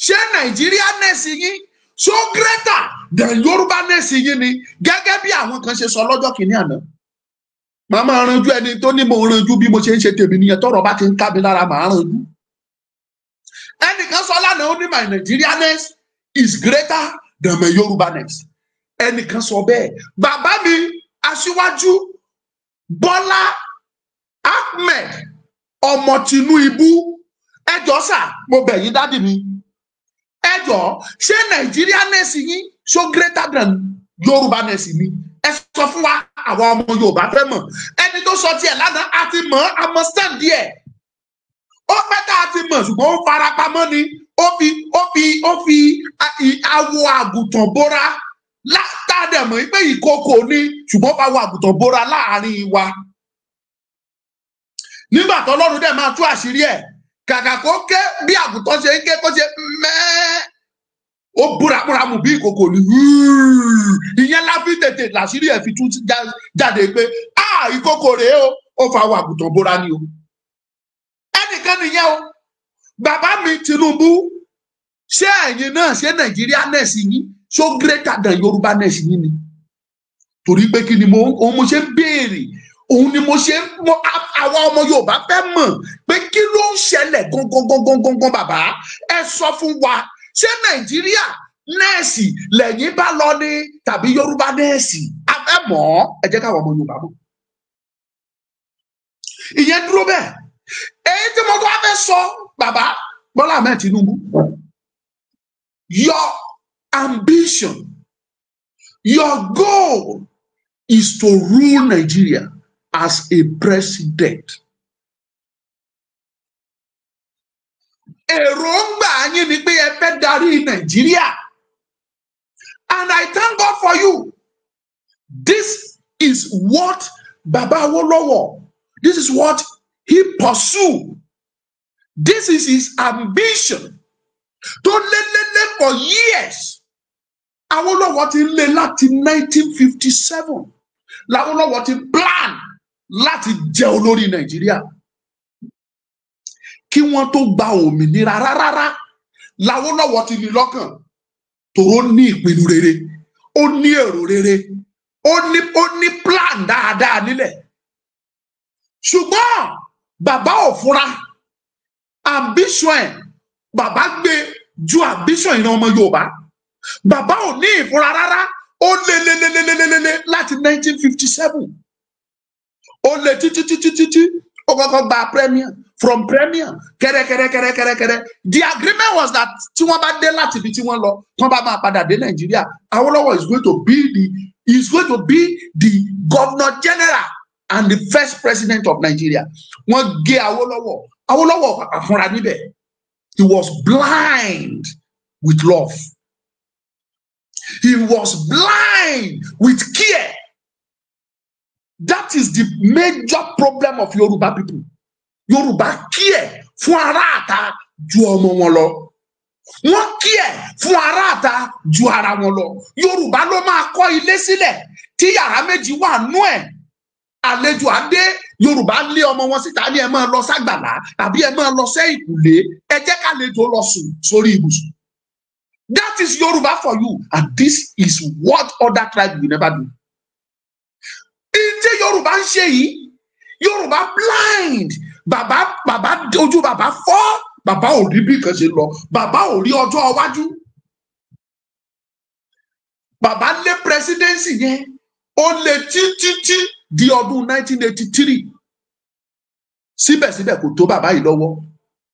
Speaker 5: ṣé Nàìjíríà nẹ́ẹ̀sì yín so greater than Yorùbá nẹ́ẹ̀sì yín ni, gẹ́gẹ́ bí àwọn kan ṣe sọ lọ́jọ́ kìíní àná? Màá máa ranjú ẹni tó ní mo ranjú bí mo ṣe ń ṣe tèmi nìyẹn, tọ́rọ̀ bá ti ń ká mi lára màá ranjú. Ẹnìkan sọ lánàá, ó ní my Nigerianness is greater than my Yorubaness. Ẹnìkan sọ bẹ́ẹ̀. Bàbá mi Aṣíwájú Bọ́lá Ahmed ọmọ Tinubu, ẹ jọ̀ọ́ sà, mo bẹ̀ yín daddy mi, ẹ jọ̀ọ́, ṣé Nigerianness yín so greater than Yorubaness ni? Ẹ sọ fún wa, àwọn ọmọ Yorùbá fẹ́ mọ̀. Ẹni tó sọ tiẹ̀ lánàá, a ti mọ̀, a mọ̀ stand díẹ̀. Ó pẹ́ tá a ti mọ̀, ṣùgbọ́n ó farapamọ́ ni, ó fi awọ àgùntàn bóra tá a dẹ̀ mọ̀ pé ìkookò ni, ṣùgbọ́n ó fa awọ àgùntàn bóra láàrin wa. Nígbà tó Ọlọ́run dẹ̀ máa tú àṣírí ẹ̀, kàkà kó ké bí àgùntàn ṣe ń ké, kó ṣe mẹ́ẹ́, ó búramúramù bí ìkookò ni. Ìyẹn la fi tètè làṣírí ẹ̀ fi tú jáde pé a ìkookò rèé o, ó fa awọ àgùntàn bóra ni o. Ẹnìkan nìyẹn o. Bàbá mi Tinubu, ṣé ẹ̀yin náà, ṣé Nàìjíríà ness yín so greater than Yorùbá ness yín ni? Torí pé kí ni mo òun mo ṣe ń béèrè, òun ni mo ṣe ń mo àwa ọmọ Yorùbá fẹ́ mọ̀ pé kí ló ń ṣẹlẹ̀ gangan gangan gangan. Bàbá, ẹ sọ fún wa, ṣé Nàìjíríà ness lẹ́yìn bá lọ ní tàbí Yorùbá ness? A fẹ́ mọ̀ ọ́, ẹ jẹ́ káwọn ọmọ Yorùbá mọ̀. Ìyẹn dúró bẹ́ẹ̀. Èyí tí mo tó wá fẹ́ sọ, bàbá Bọ́lá Ahmed Tinubu, your ambition, your goal is to rule Nigeria as a president. Èròǹgbà yín ni pé ẹ fẹ́ darí Nàìjíríà, and I thank God for you. This is what Baba Awolowo, this is what he pursue, this is his ambition tó lé lé lé for years. Awolowo ti ń lé láti 1957 l'Awolowo ti plan láti jẹ olórí Nàìjíríà. Kí wọ́n tó gba òmìnira rárá l'Awolowo ti ní lọ́kàn, tòró ní ìpinnu rere, ó ní èrò rere, ó ní plan dáadáa nílẹ̀. Ṣùgbọ́n bàbá ò fura. Ambition ẹ̀, bàbá gbé ju ambition ìran ọmọ Yorùbá. Bàbá ò ní ìfura rárá. Ó lé lé lé lé lé lé lé láti 1957, ó lé títí títí títí. Ó kọ́kọ́ gba premier, from premier kẹrẹkẹrẹkẹrẹkẹrẹ. The agreement was that tí wọ́n bá dé láti ibi tí wọ́n lọ, tí wọ́n bá máa padà dé Nàìjíríà, Awolowo is going to be the governor general and the first president of Nigeria. Wọ́n gé Awolowo. Awolowo pàpà fúnra níbẹ̀. He was blind with love, he was blind with care. That is the major problem of Yoruba people. Yoruba care fún aráàta ju ọmọ wọn lọ, wọ́n care fún aráàta ju ara wọn lọ. Yorùbá ló máa kọ́ ilé sílẹ̀ tí yàrá méjì wà nú ẹ̀. Àlejò adé, Yorùbá lé ọmọ wọn síta ní ẹ máa lọ ságbàlá tàbí ẹ máa lọ sẹ́yìnkùlé, ẹ jẹ́ kálejò lọ sùn sórí ibùsùn. That is Yorùbá for you, and this is what other tribes will never do. Ìdí Yorùbá ń ṣe yìí, Yorùbá blind. Bàbá, bàbá, ojú bàbá fọ́. Bàbá ò rí bí nǹkan ṣe lọ, bàbá ò rí ọjọ́ iwájú. Bàbá lé presidency yẹn, ó lé títí di ọdún 1983. Síbẹ̀síbẹ̀ kò tó bàbá yìí lọ́wọ́.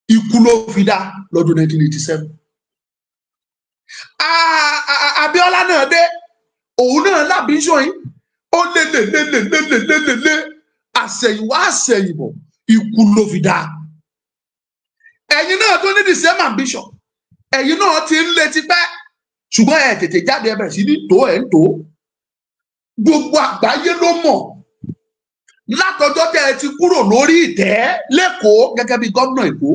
Speaker 5: Ikú ló fi dá lọ́dún 1987. Abíọ́lá náà dé, òun náà l'ambition yìí, ó lé lé lé lé lé lé lé lé lé. Àṣẹ̀yìnwá àṣẹ̀yìnbọ̀, ikú ló fi dá. Ẹ̀yin náà tó ní the same ambition, ẹ̀yin náà ti ń lé tipẹ́, ṣùgbọ́n ẹ̀ tètè jáde, ẹ bẹ̀rẹ̀ sí ní tó ẹ̀ ń tó. Gbogbo àgbáyé ló mọ̀ látọjọ́ tẹ́ ẹ ti kúrò lórí ìtẹ́ lẹ́kọ̀ọ́ gẹ́gẹ́ bí gómìnà Èkó.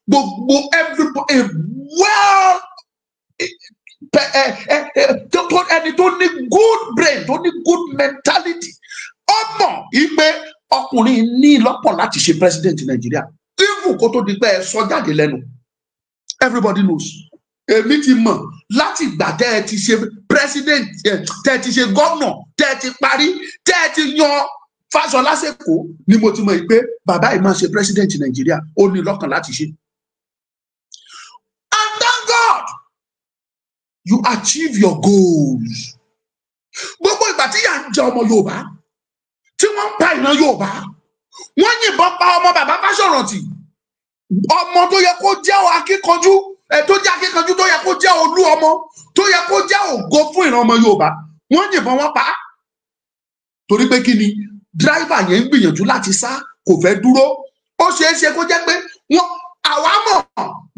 Speaker 5: Gbogbo everybody, well, ẹni tó ní good brain, tó ní good mentality, ó mọ̀ wípé ọkùnrin ní lọ́pọ̀ láti ṣe president Nàìjíríà, even kó tó di pé ẹ sọ jáde lẹ́nu. Everybody knows. Èmi ti mọ̀ láti ìgbà tẹ́ ẹ ti ṣe president, tẹ́ ẹ ti ṣe gómìnà, tẹ́ ẹ ti parí, tẹ́ ẹ ti yan Fáṣọlá sẹ́kọ̀ọ́, ni mo ti mọ̀ pé bàbá yìí máa ṣe president Nàìjíríà, ó ní lọ́kàn láti ṣe. And thank God you achieve your goals. Gbogbo ìgbà tí yà ń jẹ ọmọ Yorùbá, tí wọ́n ń pa ìran Yorùbá, wọ́n yìnbọn pa ọmọ bàbá Fáṣọ̀rántì, ọmọ tó yẹ kó jẹ́ akíkanjú, tó jẹ́ akíkanjú, tó yẹ kó jẹ́ olú ọmọ, tó yẹ kó jẹ́ ògo fún ìran ọmọ Yorùbá, wọ́n yìnbọn wọ́n pa á. Torí pé kí ni? Driver yẹn ń gbìyànjú láti sá, kò fẹ́ dúró. Ó ṣeé ṣe kó jẹ́ pé wọ́n, àwa mọ̀,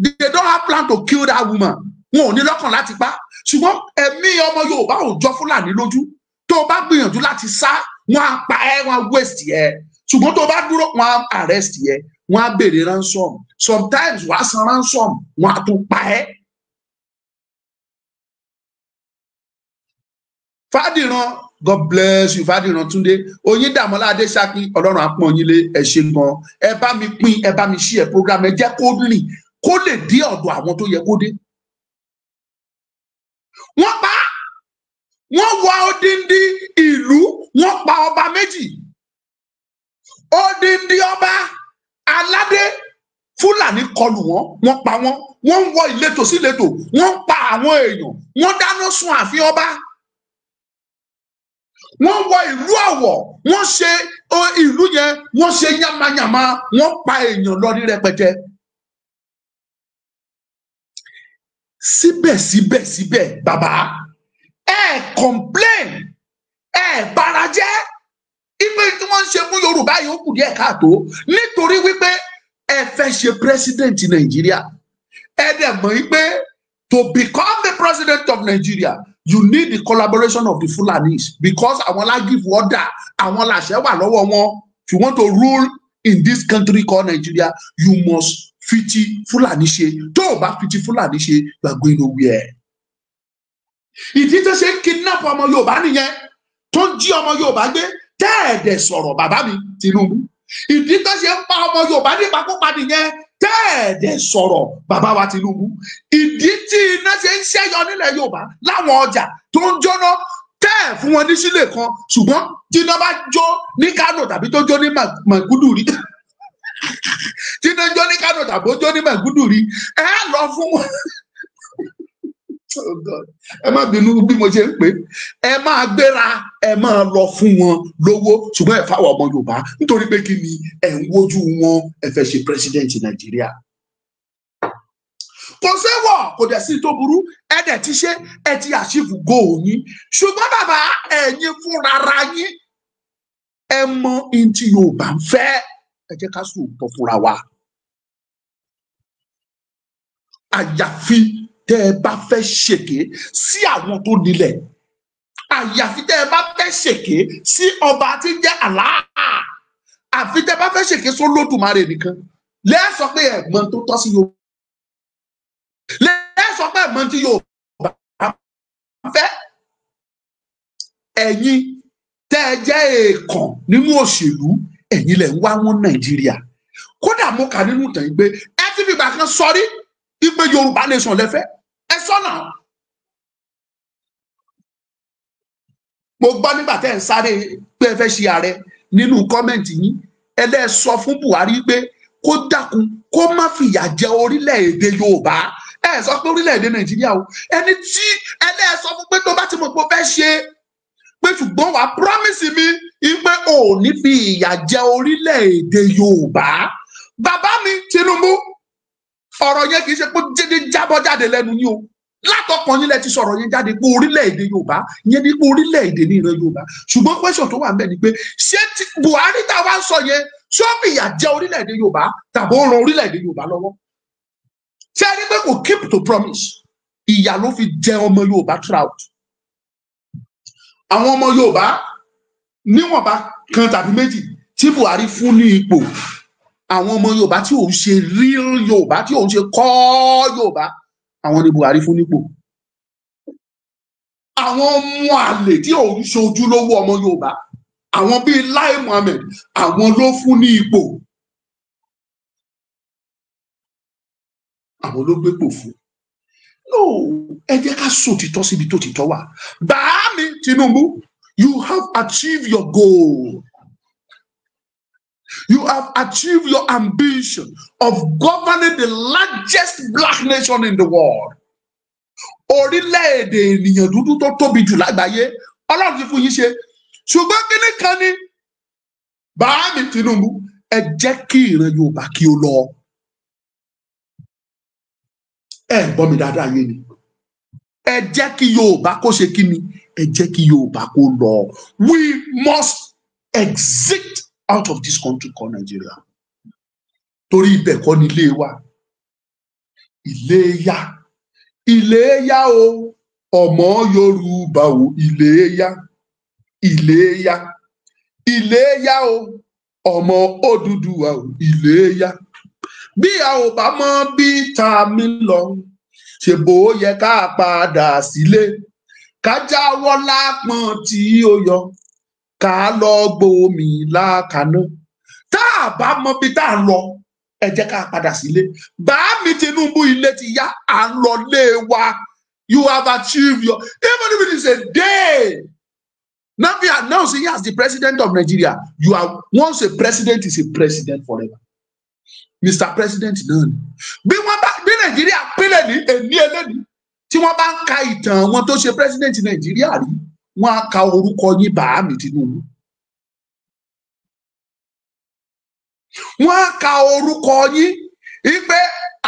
Speaker 5: they don't have plan to kill that woman. Wọn ò ní lọ́kàn láti pa, ṣùgbọ́n ẹ̀mí ọmọ Yorùbá ò jọ Fúlàní lójú. Tó o bá gbìyànjú láti sá, wọ́n á pa ẹ́, wọ́n á waste ẹ. Ṣùgbọ́n tó o bá dúró, wọ́n á arrest ẹ, wọ́n á béèrè ransom. Sometimes wàá san ransom, wọ́n á tún pa ẹ́. Fádìran, God bless you, Fádìran Túndé Oyíndàmọ́lá Adéṣákí, Ọlọ́run á pọ́n yín lé, ẹ ṣé gan. Ẹ bá mi pín, ẹ bá mi share program, ẹ jẹ́ kó rìn, kó lè dé ọ̀dọ̀ àwọn tó yẹ kó dé. Wọ́n pa, wọ́n wọ odindi ìlú, wọ́n pa ọba méjì, odindi ọba aládé Fúlàní kọlù wọn, wọ́n pa wọ́n, wọ́n ń wọ ìletò sí ìletò, wọ́n ń pa àwọn èèyàn, wọ́n dáná sun ààfin ọba, wọ́n wọ ìlú Ọ̀wọ̀, wọ́n ṣe ìlú yẹn, wọ́n ṣe yamayama, wọ́n pa èèyàn lọ ní rẹpẹtẹ. Síbẹ̀síbẹ̀síbẹ̀ bàbá, ẹ complain, ẹ bara jẹ́ ipe tí wọ́n ń ṣe fún Yorùbá yìí ó kù díẹ̀ káàtó, nítorí wípé ẹ fẹ́ ṣe president Nàìjíríà. Ẹ dẹ̀ mọ̀ wípé to become the president of Nigeria, you need the collaboration of the Fulanis, because àwọn la give order, àwọn làṣẹ wà lọ́wọ́ wọn. If you want to rule in this country called Nigeria, you must fi ti Fulani ṣe. Tó o bá fi ti Fulani ṣe, you are going nowhere. Ìdí tó ṣe ń kidnap ọmọ Yorùbá nìyẹn, tó ń jí ọmọ Yorùbá gbé, tẹ́ẹ̀dẹ̀ sọ̀rọ̀ bàbá mi Tinubu. Ìdí tó ṣe ń pa ọmọ Yorùbá nípakúpa nìyẹn, tẹ́ẹ̀dẹ̀ sọ̀rọ̀ bàbá wa Tinubu. Ìdí tí iná ṣe ń ṣẹ́yọ nílẹ̀ Yorùbá láwọn ọjà tó ń jóná, tẹ́ẹ̀ fún wọn ní sílè kan, ṣùgbọ́n tí iná bá jó ní Kánò tàbí tó jó ní Maiduguri, tí iná jó ní Kánò tàbí ó jó ní Maiduguri, ẹ lọ fún wọn. Oh God. Ẹ má bínú bí mo ṣe ń pè é, ẹ máa gbéra, ẹ máa lọ fún wọn lówó, ṣùgbọ́n ẹ fáwọn ọmọ Yorùbá, nítorí pé kí ni? Ẹ ń wojú wọn, ẹ fẹ́ ṣe president Nàìjíríà. Kò séwọ̀, kò dẹ̀ sí tó burú, ẹ dẹ̀ ti ṣe, ẹ ti achieve goal yín. Ṣùgbọ́n bàbá, ẹ̀yin fúnrara yín, ẹ mọ ohun tí Yorùbá ń fẹ́, ẹ jẹ́ ká sòótọ́ fúnra wa. Àyàfi tẹ́ ẹ bá fẹ́ ṣèké sí àwọn tó nílẹ̀, àyàfi tẹ́ ẹ bá fẹ́ ṣèké sí ọba tí ń jẹ́ Allah, àfi tẹ́ ẹ bá fẹ́ ṣèké sólódùmarè nìkan lẹ́ẹ̀ sọ pé ẹ̀gbọ́n tó tọ́ sí Yorùbá, lẹ́ẹ̀ sọ pé ẹ̀gbọ́n tí Yorùbá fẹ́. Ẹ̀yin tẹ́ ẹ jẹ́ èèkàn nínú òṣèlú, ẹ̀yin lẹ̀ ń wá wọn Nàìjíríà. Kódà mo kà nínú ìtàn yìí pé ẹ ti fìgbà kan sọrí ìpè Yorùbá nation lẹ́fẹ́, ẹ sọ́nà. Mo gbọ́ nígbà tẹ́ ẹ̀ ń sáré pé ẹ fẹ́ ṣe ààrẹ, nínú comment yín, ẹ lẹ́ sọ fún Buhari pé kó dákun, kó má fìyà jẹ orílẹ̀-èdè Yorùbá. Ẹ sọ pé orílẹ̀-èdè Nàìjíríà o, ẹni tí ẹ lẹ́ sọ fún pé tó bá ti mọ̀ pé ó fẹ́ ṣe pé, ṣùgbọ́n wàá promise mi pé ò ní fi ìyà jẹ orílẹ̀-èdè Yorùbá. Bàbá mi Tinubu, ọ̀rọ̀ yẹn kì í ṣe pé jẹ́dẹ́ jábọ́ jáde lẹ́nu yín o, látọkàn yín lẹ ti sọ̀rọ̀ yẹn jáde pé orílẹ̀-èdè Yorùbá yẹn ní pé orílẹ̀-èdè ní ìran Yorùbá. Ṣùgbọ́n question tó wà ń bẹ̀ ni pé ṣé Buhari tá a wá ń sọ yẹn, ṣé ó fìyà jẹ orílẹ̀-èdè Yorùbá tàbí ó ran orílẹ̀-èdè Yorùbá lọ́wọ́? Ṣé ẹ rí pé kò keep to promise? Ìyà ló fi jẹ ọmọ Yorùbá throughout. Àwọn ọmọ Yorùbá níwọ̀nba kan tàbí méjì tí Buhari fún ní ipò, àwọn ọmọ Yorùbá tí òun ṣe real Yorùbá, tí òun ṣe kọ́ Yorùbá, àwọn ni Buhari fún nípò. Àwọn ọmọ àlè tí ò ń ṣojúlówó ọmọ Yorùbá, àwọn bíi Lai Muhammed, àwọn ló fún ní ipò, àwọn ló gbépò fún. No, ẹ jẹ́ ká sòtítọ́ síbi tó títọ́ wà. Bàámi Tinubu, you have achieved your goal. You have achieved your ambition of governing the largest black nation in the world. Orílẹ̀-èdè ènìyàn dúdú tó tóbi jù lágbàáyé, Ọlọ́run ti fún yín ṣe. Ṣùgbọ́n kíní kan ní, Bàámi Tinubu, ẹ jẹ́ kí ìran Yorùbá kí ó lọ. Ẹ gbọ́ mi dáadáa yé ni. Ẹ jẹ́ kí Yorùbá kó ṣe kí ni? Ẹ jẹ́ kí Yorùbá kó lọ. We must exit out of this country called Nigeria. Torí ibẹ̀ kọ́ ni ilé wa. Ilé yá. Ilé yá o. Ọmọ Yorùbá o. Ilé yá. Ilé yá. Ilé yá o. Ọmọ Odùduwà o. Ilé yá. Bí a ò bá mọ bí ta mi lọ, ṣe bó yẹ ká padà sílé, ká jáwọ́ lápọn tí ó yọ, ká lọ gbòmí lákaná. Tá a bá mọ bí tá a lọ, ẹ jẹ́ ká padà sílé. Bàámi Tinubu, ilé ti yá, à ń lọ lé wa. You have achieved your, even if it is a day now we announce you as the president of Nigeria, you are once a president is a president forever. Mr. President náà ni. Bí wọ́n bá bí Nàìjíríà pínlẹ̀ ní èní eléni, tí wọ́n bá ń ka ìtàn àwọn tó ṣe president Nàìjíríà rí, wọ́n á ka orúkọ yín, Bàámi Tinubu. Wọ́n á ka orúkọ yín wípé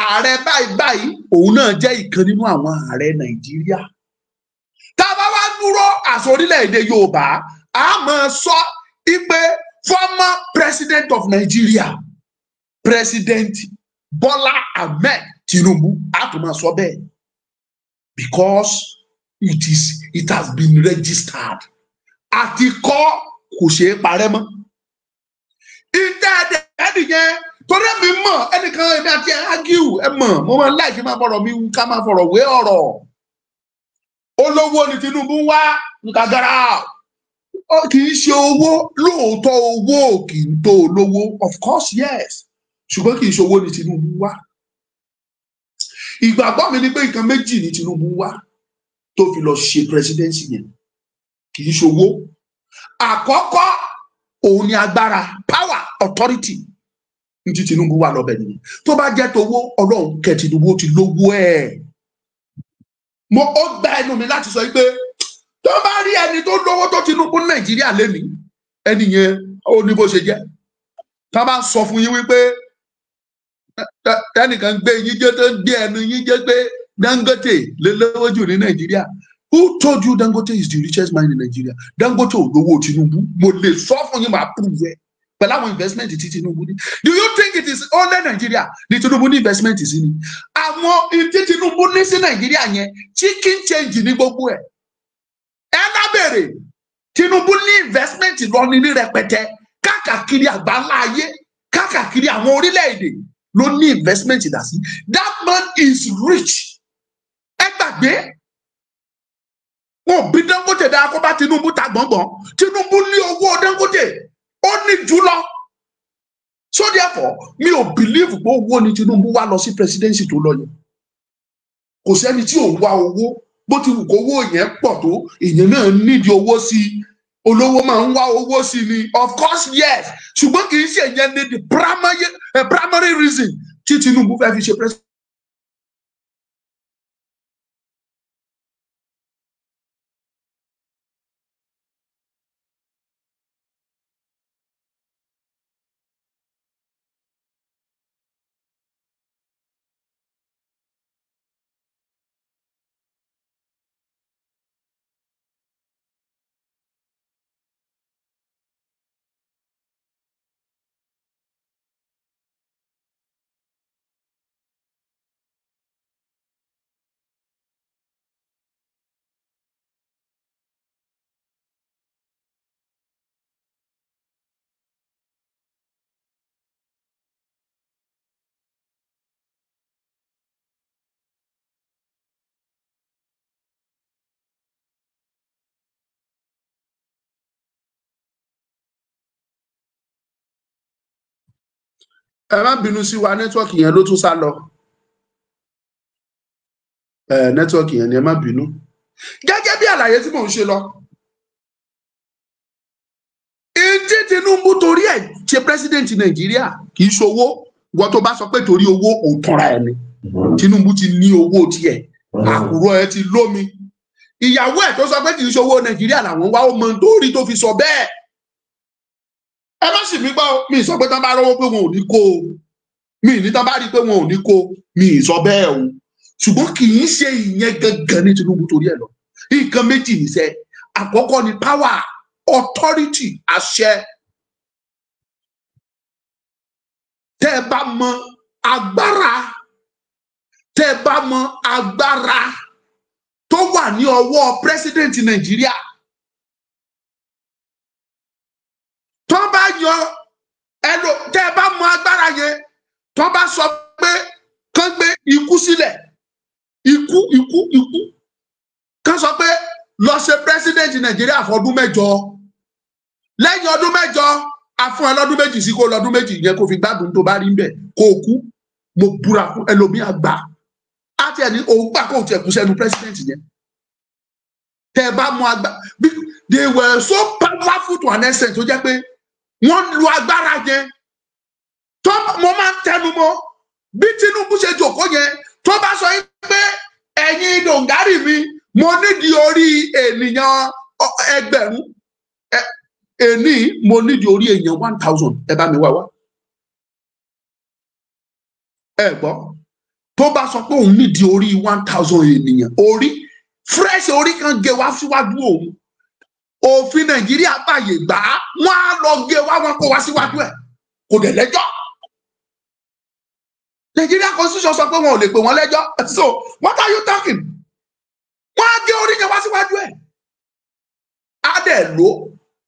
Speaker 5: ààrẹ báyìí báyìí, òun náà jẹ́ ìkan nínú àwọn ààrẹ Nàìjíríà. Tá a bá wá dúró àṣọ orílẹ̀-èdè Yorùbá, a máa sọ wípé former president of Nigeria, President Bola Ahmed Tinubu, a tún máa sọ bẹ́ẹ̀, because it has been registered. Àti kọ́ kò ṣeé parẹ́ mọ́. Ìtẹ́ ẹ̀dẹ̀ nìyẹn. Torí èmi mọ̀ ẹnìkan, èmi àti ẹ̀ argue, ẹ mọ̀ mo máa ń láìkí máa fọ̀rọ̀ mi ká máa fọ̀rọ̀ wé ọ̀rọ̀. Olówó ni Tinubu ń wá nkàgàrà, kì í ṣe owó. Lóòótọ́, owó kì í tó olówó, of course, yes, ṣùgbọ́n kì í ṣe owó ni Tinubu wá. Ìgbàgbọ́ mi ni pé nǹkan méjì ni Tinubu wá tó fi lọ ṣe presidency yẹn, kì í ṣe owó. Àkọ́kọ́, òun ni agbára, power, authority. Ní ti Tinubu wà lọ́bẹ̀ nìyẹn. Tó bá jẹ́ towó, Ọlọ́run kẹ́ Tinubu, ó ti lówó ẹ̀. Mo ó gba ẹnu mi láti sọ pé tó bá rí ẹni tó lówó tó Tinubu ní Nàìjíríà lénìí, ẹni yẹn ó ní bó ṣe jẹ́. Tá bá sọ fún yín wípé tẹnìkan gbé yín jẹ, tó ń gbé ẹnu yín jẹ pé Dangote lè lówó jù ní Nàìjíríà, who told you Dangote is the richest man in Nigeria? Dangote ò lówó Tinubu. Mo lè sọ fún yín, máa prove ẹ pẹ̀lú àwọn investment tí Tinubu ní. Do you think it is only Nigeria ní Tinubu ní investment sí ni? Àwọn tí Tinubu ní sí Nàìjíríà yẹn, chicken change ní gbogbo ẹ̀. Ẹ lábẹ̀rẹ̀, Tinubu ní investment lọ ní ní rẹpẹtẹ káàkiri àgbáńlá ayé, káàkiri àwọn orílẹ̀-èdè ló ní investment dà sí. That man is rich. Ẹ gbàgbé wọn ò bí Dangote dáa kó bá Tinubu ta gbọ̀ngbọ̀n. Tinubu ní owó Dangote, ó ní jùlọ. So therefore, mi ò believe pé owó ni Tinubu wá lọ sí presidency tó lọ yẹn. Kò sẹ́ni tí ò wá owó. Bó ti wù kó owó yẹn pọ̀ tó, èèyàn náà nídìí owó sí i. Olówó máa ń wá owó sí ni, of course, yes, ṣùgbọ́n kì í ṣe yẹn ní the primary reason tí Tinubu fẹ́ fi ṣe president. Ẹ má bínú sí wa, network yẹn ló tún sá lọ. Ẹ network yẹn ni, ẹ má bínú. Gẹ́gẹ́ bí àlàyé tí mò ń ṣe lọ, ìdí Tinubu torí ẹ̀ ṣe president Nàìjíríà kì í ṣowó. Wọ́n tó bá sọ pé torí owó, òun tanra ẹ̀ ni. Tinubu ti ní owó tiẹ̀, àkùrọ̀ ẹ̀ ti lómi. Ìyàwó ẹ̀ tó sọ pé kì í ṣowó Nàìjíríà làwọn wá, ó mọ torí tó fi sọ bẹ́ẹ̀. Ẹ má sì mí gbọ́, mi sọ pé tán bá rówó pé wọn ò ní kó o. Mi ní tán bá rí i pé wọn ò ní kó, mi sọ bẹ́ẹ̀ o. Ṣùgbọ́n kì í ṣe ìyẹn gangan ní Tinubu torí ẹ̀ lọ. Nǹkan méjì níṣẹ́. Àkọ́kọ́ ni power, authority, àṣẹ. Tẹ́ ẹ bá mọ agbára, tẹ́ ẹ bá mọ agbára tó wà ní ọwọ́ president Nàìjíríà, tó bá yan ẹlò, tẹ́ ẹ bá mọ agbára yẹn, tó bá sọ pé kán gbé ikú sílẹ̀, ikú ikú ikú, kán sọ pé lọ ṣe president Nàìjíríà fọdún 8, lẹ́yìn ọdún 8 a fún ẹ lọ́dún 2 sí, kó lọ́dún 2 yẹn kó fi gbádùn tó bá rí ń bẹ̀ kó o kú. Mo búra fún ẹlòmíà gbà á tiẹ̀ ní òun gbà kó o tiẹ̀ kú sẹ́nu president yẹn. Tẹ́ ẹ bá mọ agbára, they were so powerful to an extent tó jẹ́ pé wọ́n lu agbára yẹn. Tó mo máa ń tẹnu mọ́ bí Tinubu ṣe jòkó yẹn, tó bá sọ yín pé ẹ̀yin dòǹgárì mi, mo nídìí orí ènìyàn 1000, èní mo nídìí orí èèyàn 1000, ẹ bá mi wá wá. Ẹ gbọ́, tó bá sọ pé òun nídìí orí 1000 ènìyàn, orí fresh, orí kan gé wá síwájú òun, òfin Nàìjíríà báyè gbà á, wọn á lọ gé wá, wọn kó wá síwájú ẹ, kò dẹ̀ lẹ́jọ́. Nàìjíríà constitution sọ pé wọn ò lè pè wọn lẹ́jọ́. So what are you talking? Wọn á gé orí yẹn wá síwájú ẹ, á dẹ̀ lò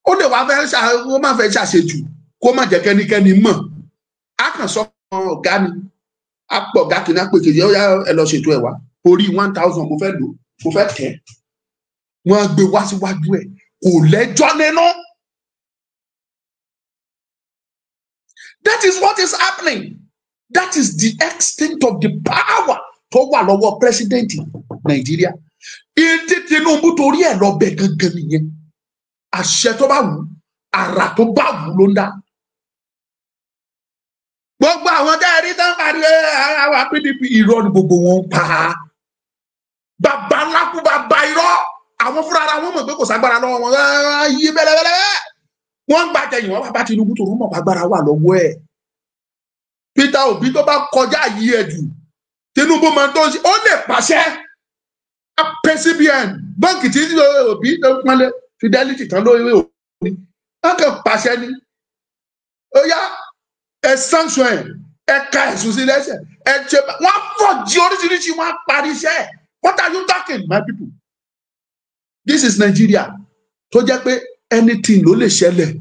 Speaker 5: ó, lè wá fẹ́ ṣe, ó má fẹ́ ṣàṣejù kó má jẹ́ kẹ́nikẹ́ni mọ̀. Á kàn sọ fún ọ̀gá ni, á pọ̀ ọ̀gá kìíní, á pè kejì, ó yá ẹ lọ ṣètò ẹ̀ wá, orí 1000 mo fẹ́ lò, mo fẹ́ tẹ̀. Wọ́n á gbé wá síwájú ẹ̀, kò lẹ́jọ́ nínú. That is what is happening. That is the extent of the power tó wà lọ́wọ́ president Nàìjíríà. Ìdí Tinubu torí ẹ̀ lọ bẹ̀ gangan nìyẹn. Àṣẹ tó bá wù, àrà tó bá wù ló ń dá. Gbogbo àwọn tẹ́ ẹ rí tán pariwo àwọn PDP, irọ́ ni gbogbo wọn ń pa. Bàbá ńlá kú bàbá irọ́. Àwọn fúnra ara wọn mọ̀ pé kò ságbára lọ́wọ́ wọn. Yí bẹ́lẹ́bẹ́lẹ́. Wọ́n ń gbàtẹ̀yìn wọn bàbá Tinubu tó mọ̀ pàgbára wà lọ́wọ́ ẹ̀. Peter Obi tó bá kọjá yìí ẹ̀ jù, Tinubu máa tó ń ṣe, ó lè pàṣẹ. CBN báńkì tí Obi tó pọ́nlé Fidelity tán lórí òní, wọ́n kàn pàṣẹ ni. Ó yá ẹ sanction ẹ, ẹ ka ẹ̀sùn sí lẹ́sẹ̀, ẹ ṣe wọ́n fọ̀ jí oríṣiríṣi, wọ́n á parí iṣẹ́ ẹ̀. What are you talking, my people? This is Nigeria tó jẹ́ pé anything ló lè ṣẹlẹ̀.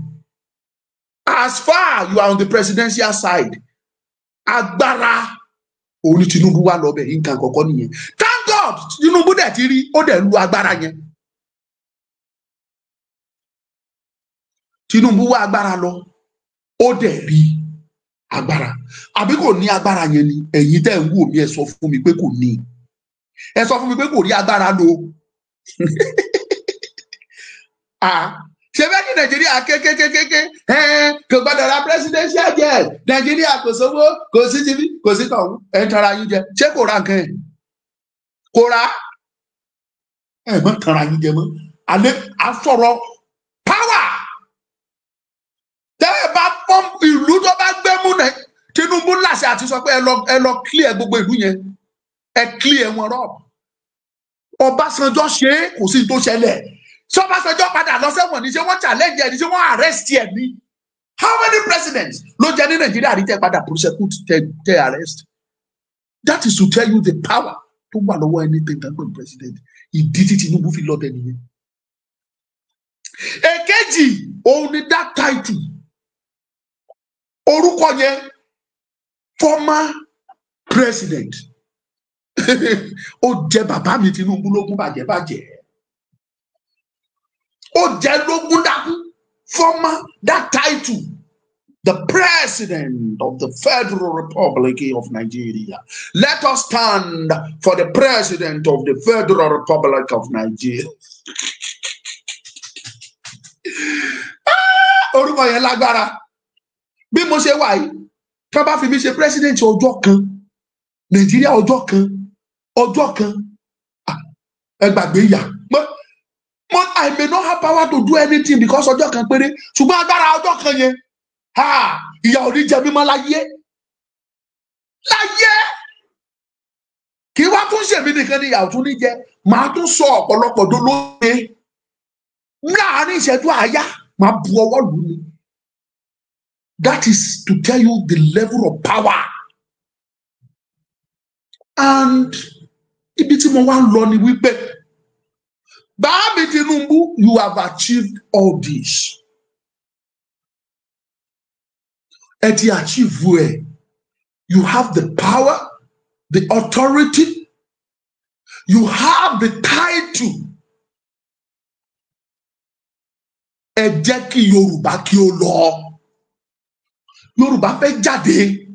Speaker 5: As far you are on the presidential side, agbára òun ni Tinubu wà lọ́bẹ̀, nǹkan àkọ́kọ́ nìyẹn. Thank God Tinubu dẹ̀ ti rí, ó dẹ̀ lu agbára yẹn. Tinubu wá agbára lọ, ó dẹ̀ rí agbára. Àbí kò ní agbára yẹn ni? Ẹ̀yin tẹ́ ń wò mí, ẹ sọ fún mi pé kò ní. Ẹ sọ fún mi pé kò rí agbára lò. Ṣe fẹ́ kí Nàìjíríà kékékékéké kò gbọdọ̀ ra presidential jet. Nàìjíríà kò sówó, kò sí tv, kò sí tọ̀hún. Ẹ ń tara yín jẹ. Ṣé kò ra nǹkan ẹ̀? Kò ra? Ẹ má tara yín jẹ mọ́. Alẹ́ asọ̀rọ̀ power. Tẹ́ ẹ bá fọ́n ìlú tó bá gbé mú nẹ, Tinubu láṣẹ àti sọ pé ẹ lọ clear gbogbo ìlú yẹn. Ẹ clear wọn rọ. Ọbásanjọ́ ṣe é, kò sí tó ṣẹlẹ̀. Ṣọbásanjọ́ padà lọ sẹ́wọ̀n ní, ṣé wọ́n challenge ẹ̀ ní, ṣé wọ́n arrest ẹ̀ ní? How many presidents ló jẹ ní Nàìjíríà rí tẹ́ padà prosecute, tẹ́ arrest? That is to tell you the power tó wà lọ́wọ́ anything tán pẹ̀lú president. Ìdí tí Tinubu fi lọ́bẹ̀ nìyẹn. Èkejì, òun ni that title. Orúkọ yẹn, former president. Ó jẹ bàbá mi Tinubu lógún bàjẹ́ bàjẹ́. Ó jẹ lógún dákú. Former, that title. the president of the Federal Republic of Nigeria. Let us stand for the president of the Federal Republic of Nigeria. Orúkọ yẹn lágbára. Bí mo ṣe wà yìí, tí wọ́n bá fi mí ṣe president ọjọ́ kan, Nàìjíríà ọjọ́ kan, ọjọ́ kan, ẹ gbàgbé ìyà. I may not have power to do anything because ọjọ́ kan péré, ṣùgbọ́n agbára ọjọ́ kan yẹn, ìyà ò ní jẹ mí mọ́ láyé láyé. Kí wá tún ṣèmi nìkan ni ìyà ò tún ní jẹ, màá tún sọ ọ̀pọ̀lọpọ̀ dolóye láàárín ìṣẹ́jú àáyá, màá bu ọwọ́ lù ú ni. That is to tell you the level of power. And ibi tí mo wá ń lọ ni wípé Bàámi Tinubu, you have achieved all this. Ẹ ti achieve ẹ. You have the power, the authority, you have the title. Ẹ jẹ́ kí Yorùbá kí ó lọ. Yorùbá fẹ́ jáde.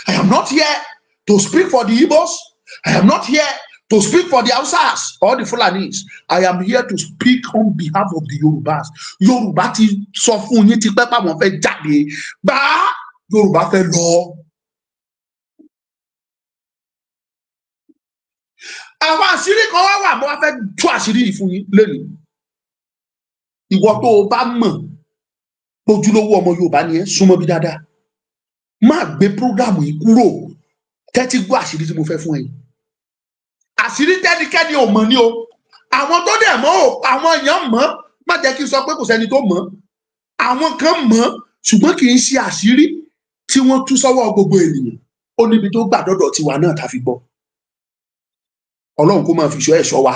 Speaker 5: I am not here to speak for the Igbos. I am not here to speak for the Hausas or the Fulanis. I am here to speak on behalf of the Yorubas. Yorùbá ti sọ fún yín tipẹ́ pàwọn fẹ́ jáde. Bá Yorùbá fẹ́ lọ. Àwọn àṣírí kan wá wà, mo wá fẹ́ tú àṣírí yìí fún yín lónìí. Ìwọ tó o bá mọ̀ ojúlówó ọmọ Yorùbá ni ẹ́, súnmọ́ bí dáadáa. Má gbé prógrámù yìí kúrò. Tẹ́tí gbọ́ àṣírí tí mo fẹ́ fún ẹ yìí. Àṣírí tẹ́nikẹ́ni ò mọ̀ ni o. Àwọn tó dẹ̀ mọ̀ o, àwọn èèyàn mọ̀. Má jẹ́ kí n sọ pé kò sẹ́ni tó mọ̀. Àwọn kan mọ̀, ṣùgbọ́n kì í ṣe àṣírí tí wọ́n tú sọ́wọ́ gbogbo ènìyàn. Ó níbi tó gbà dọ́dọ̀ tiwa náà tá fi gbọ́. Ọlọ́run kó máa fi ṣọ́ ẹ̀ṣọ́ wa.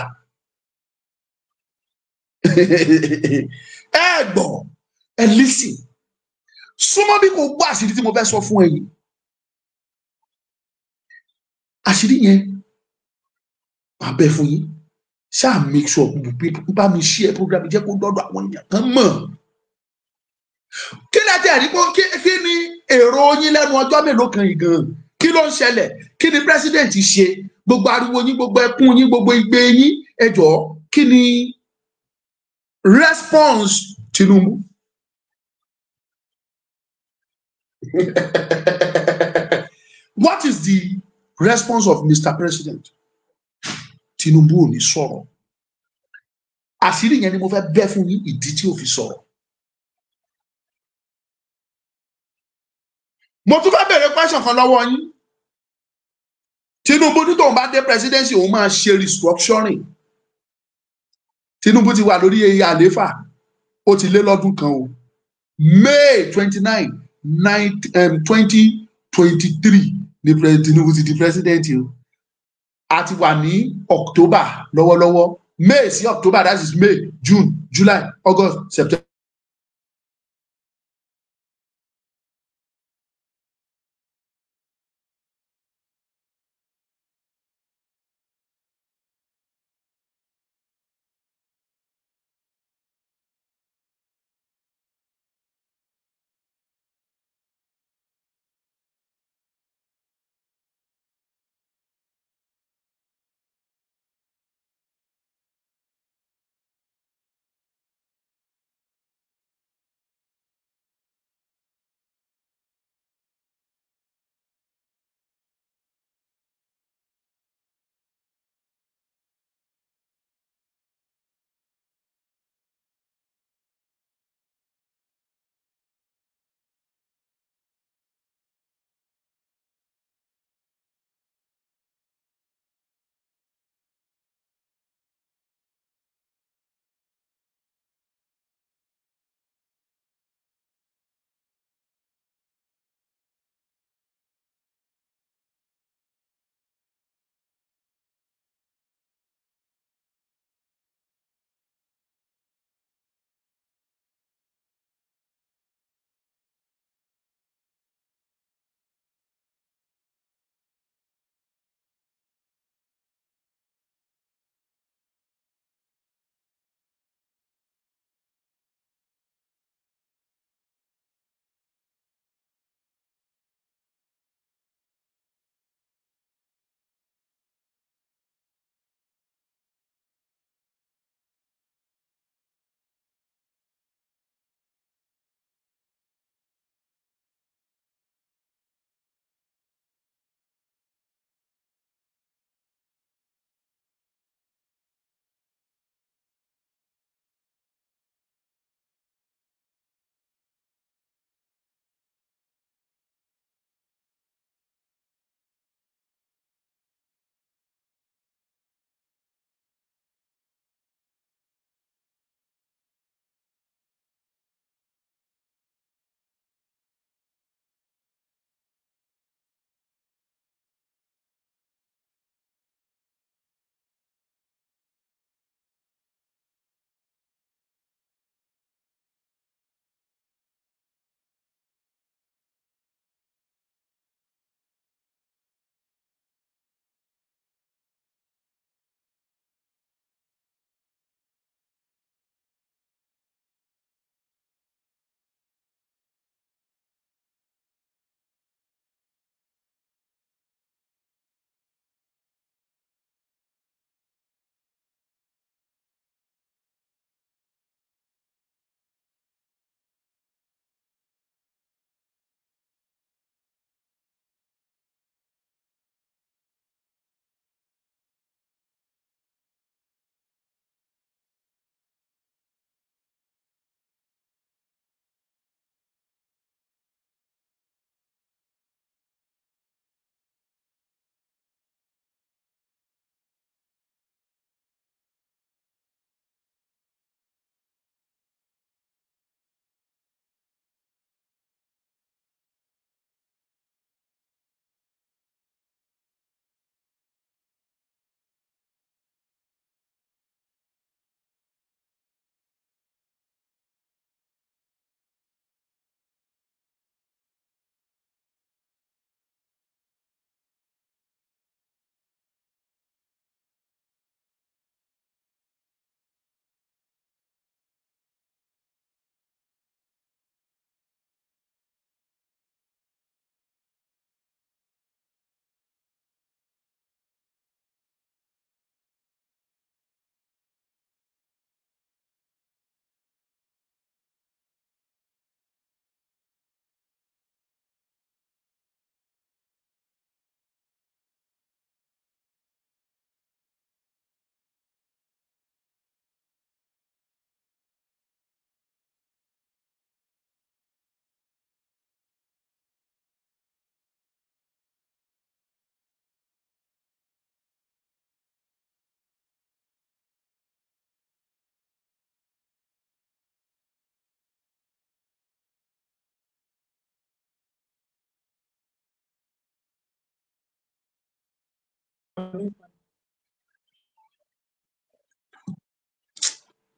Speaker 5: Ẹ gbọ́, ẹ lísì. Súnmọ́ bí kò gbọ́ àṣírí tí mo fẹ́ sọ fún ẹ yìí. Àṣírí yẹn máa bẹ fún yín. Ṣáà make sure bá mi share program, jẹ́ kó dọ́dọ̀ àwọn èèyàn kan mọ̀. Kí lẹ tẹ̀ rí pé kí ni èrò yín lẹ́nu ọjọ́ mélòó kan yìí gan-an? Kí ló ń ṣẹlẹ̀? Kí ni president ṣe? Gbogbo ariwo yín, gbogbo ẹkún yín, gbogbo igbe yín, ẹ jọ̀ọ́, kí ni response Tinubu? What is the response of Mr. President? Tinubu ò ní sọ̀rọ̀. Àṣírí yẹn ni mo fẹ́ bẹ́ fún yín, ìdí tí ò fi sọ̀rọ̀. Mo tún fẹ́ bẹ̀rẹ̀ question kan lọ́wọ́ yín. Tinubu ní tóun bá dé presidency, òun máa ṣe restructuring. Tinubu ti wà lórí àlééfà, ó ti lé lọ́dún kan o. May 29, 2023 ni Tinubu ti di president o. A ti wà ní October lọ́wọ́lọ́wọ́. May sí October, that is May, June, July, August, September.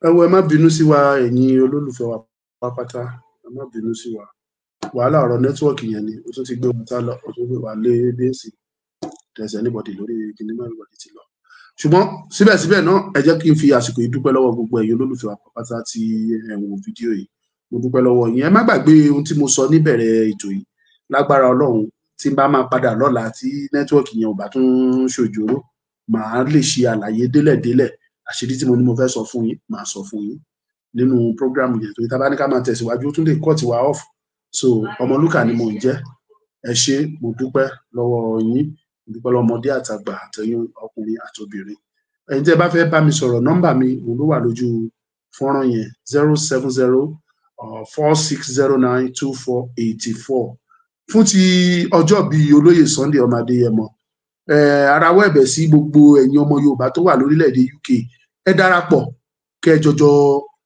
Speaker 5: Ẹ wo, ẹ má bínú sí wa, ẹ̀yin olólùfẹ́ wa pátápátá, ẹ má bínú sí wa. Wàhálà ọ̀rọ̀ network yẹn ni ó tún ti gbé wa tá lọ, ó tún gbé wa lé bẹ́ẹ̀sì tẹ̀sẹ̀ anybody lórí kíní náà, everybody ti lọ. Ṣùgbọ́n síbẹ̀síbẹ̀ náà, ẹ jẹ́ kí n fi àsìkò yìí dúpẹ́ lọ́wọ́ gbogbo ẹ̀yin olólùfẹ́ wa pátápátá tí ẹ ń wo fídíò yìí. Mo dúpẹ́ lọ́wọ́ yín. Ẹ má gbàgbé ohun tí mo sọ níbẹ̀rẹ̀ ètò yìí. Lágbára Ọlọ́run, tí n bá máa padà lọ́la, tí network yẹn ò bá tún ṣòjòrò, màá lè ṣe àlàyé délẹ̀délẹ̀. Àṣírí tí mo ní mo fẹ́ sọ fún yín, màá sọ fún yín nínú program yẹn, torí tá a bá ní ká máa tẹ̀síwájú, ó tún lè cut wa off. So Ọmọlúkà ni mò ń jẹ́. Ẹ ṣé, mo dúpẹ́ lọ́wọ́ yín. Mo dúpẹ́ lọ́wọ́ ọmọdé àtàgbà, àtẹ̀yìn ọkùnrin àtobìnrin. Ẹ̀yin tí ẹ bá fẹ́ bá mi sọ̀rọ̀, nọ́mbà mi òun ló wà lójú fọ́nrán yẹn: 070 4609 2484. Fún ti ọjọ́ bíi olóyè Sunday ọmọ Adéyẹmọ, arawọ́ ẹ̀bẹ̀ sí gbogbo ẹ̀yin ọmọ Yorùbá tó wà lórílẹ̀‐èdè UK, ẹ darapọ̀ kẹ́ ẹ jọjọ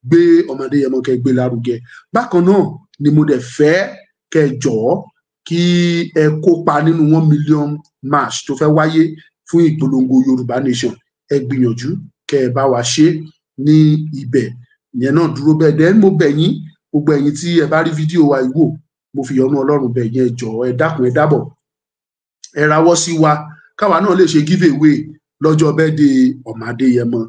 Speaker 5: gbé ọmọ Adéyẹmọ, kẹ́ ẹ gbé lárugẹ. Bákan náà ni mo dẹ̀ fẹ́ kẹ́ ẹ jọ̀ọ́ kí ẹ kópa nínú 1 million march tó fẹ́ wáyé fún ìpolongo Yorùbá nation. Ẹ gbìyànjú kẹ́ ẹ bá wa ṣe ní ibẹ̀ ìyẹn náà dúró bẹ́ẹ̀. Dẹ́ mo bẹ̀ yín, gbogbo ẹ̀yin tí ẹ bá rí fídíò wa yìí wò, mo fi ìyọ́nú Ọlọ́run bẹ̀ yín, ẹ jọ̀ọ́, ẹ dákun, ẹ dábọ̀, ẹ rawọ́ sí wa káwa náà lè ṣe give away lọ́jọ́ birthday ọmọ Adéyẹmọ.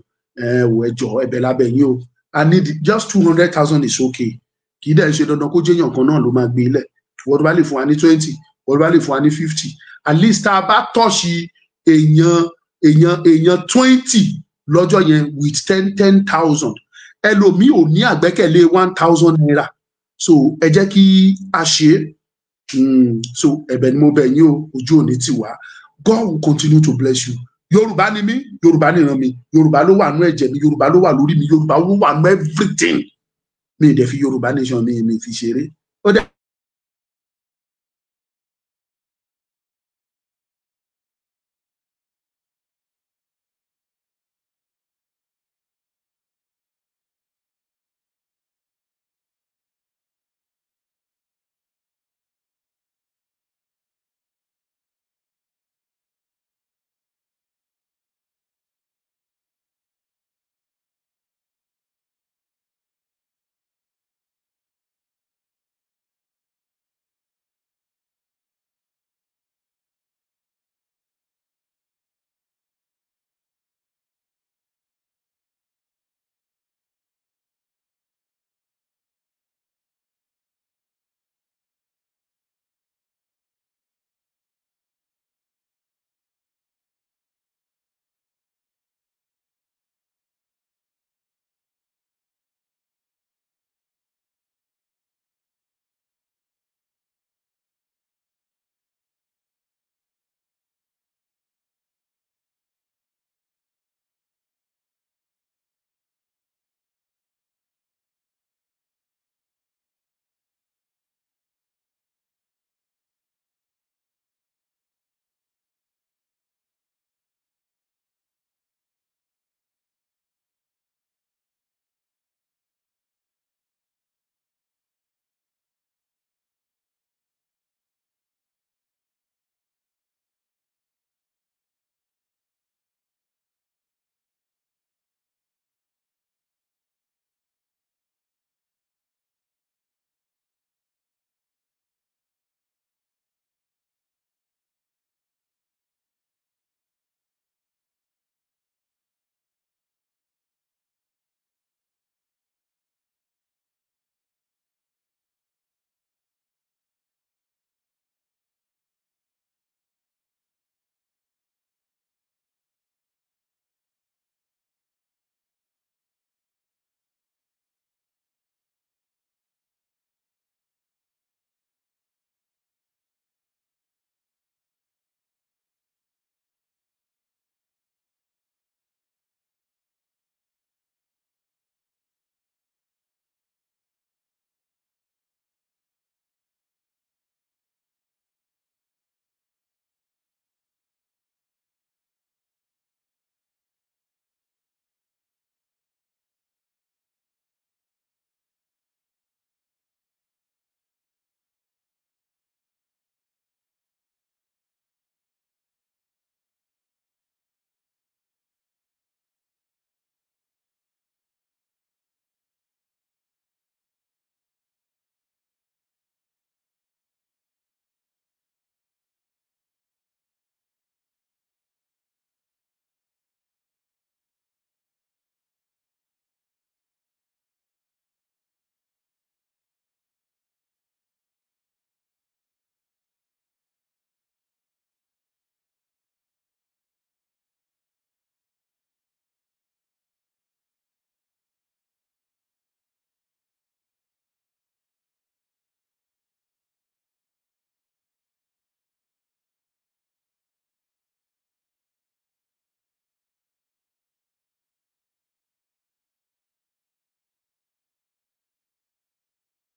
Speaker 5: Ẹ wò, ẹ jọ̀ọ́, ẹ̀bẹ̀ lábẹ́ yín o. I need just 200,000 is okay. Kì í dẹ̀ ṣe dandan kó jẹ́yàn kan náà ló máa gbé ilẹ̀. Wọ́n tó bá lè fún wa ní 20, wọ́n tó bá lè fún wa ní 50, at least tá a bá touch èèyàn 20 lọ́jọ́ yẹn with ten ten thousand, ẹlòmíì ò ní àgbẹ́kẹ̀lé ₦1,000. So ẹ jẹ́ kí a ṣe é. So ẹ̀bẹ̀ ni mo bẹ̀ yín o, ojú òní tì wá. God will continue to bless you. Yorùbá ni mí, Yorùbá nìran mi, Yorùbá ló wà nú ẹ̀jẹ̀ mi, Yorùbá ló wà lórí mi, Yorùbá ló wà nú everything mi. Ì dẹ̀ fi Yorùbá nation mi fi ṣeré. Ó dẹ̀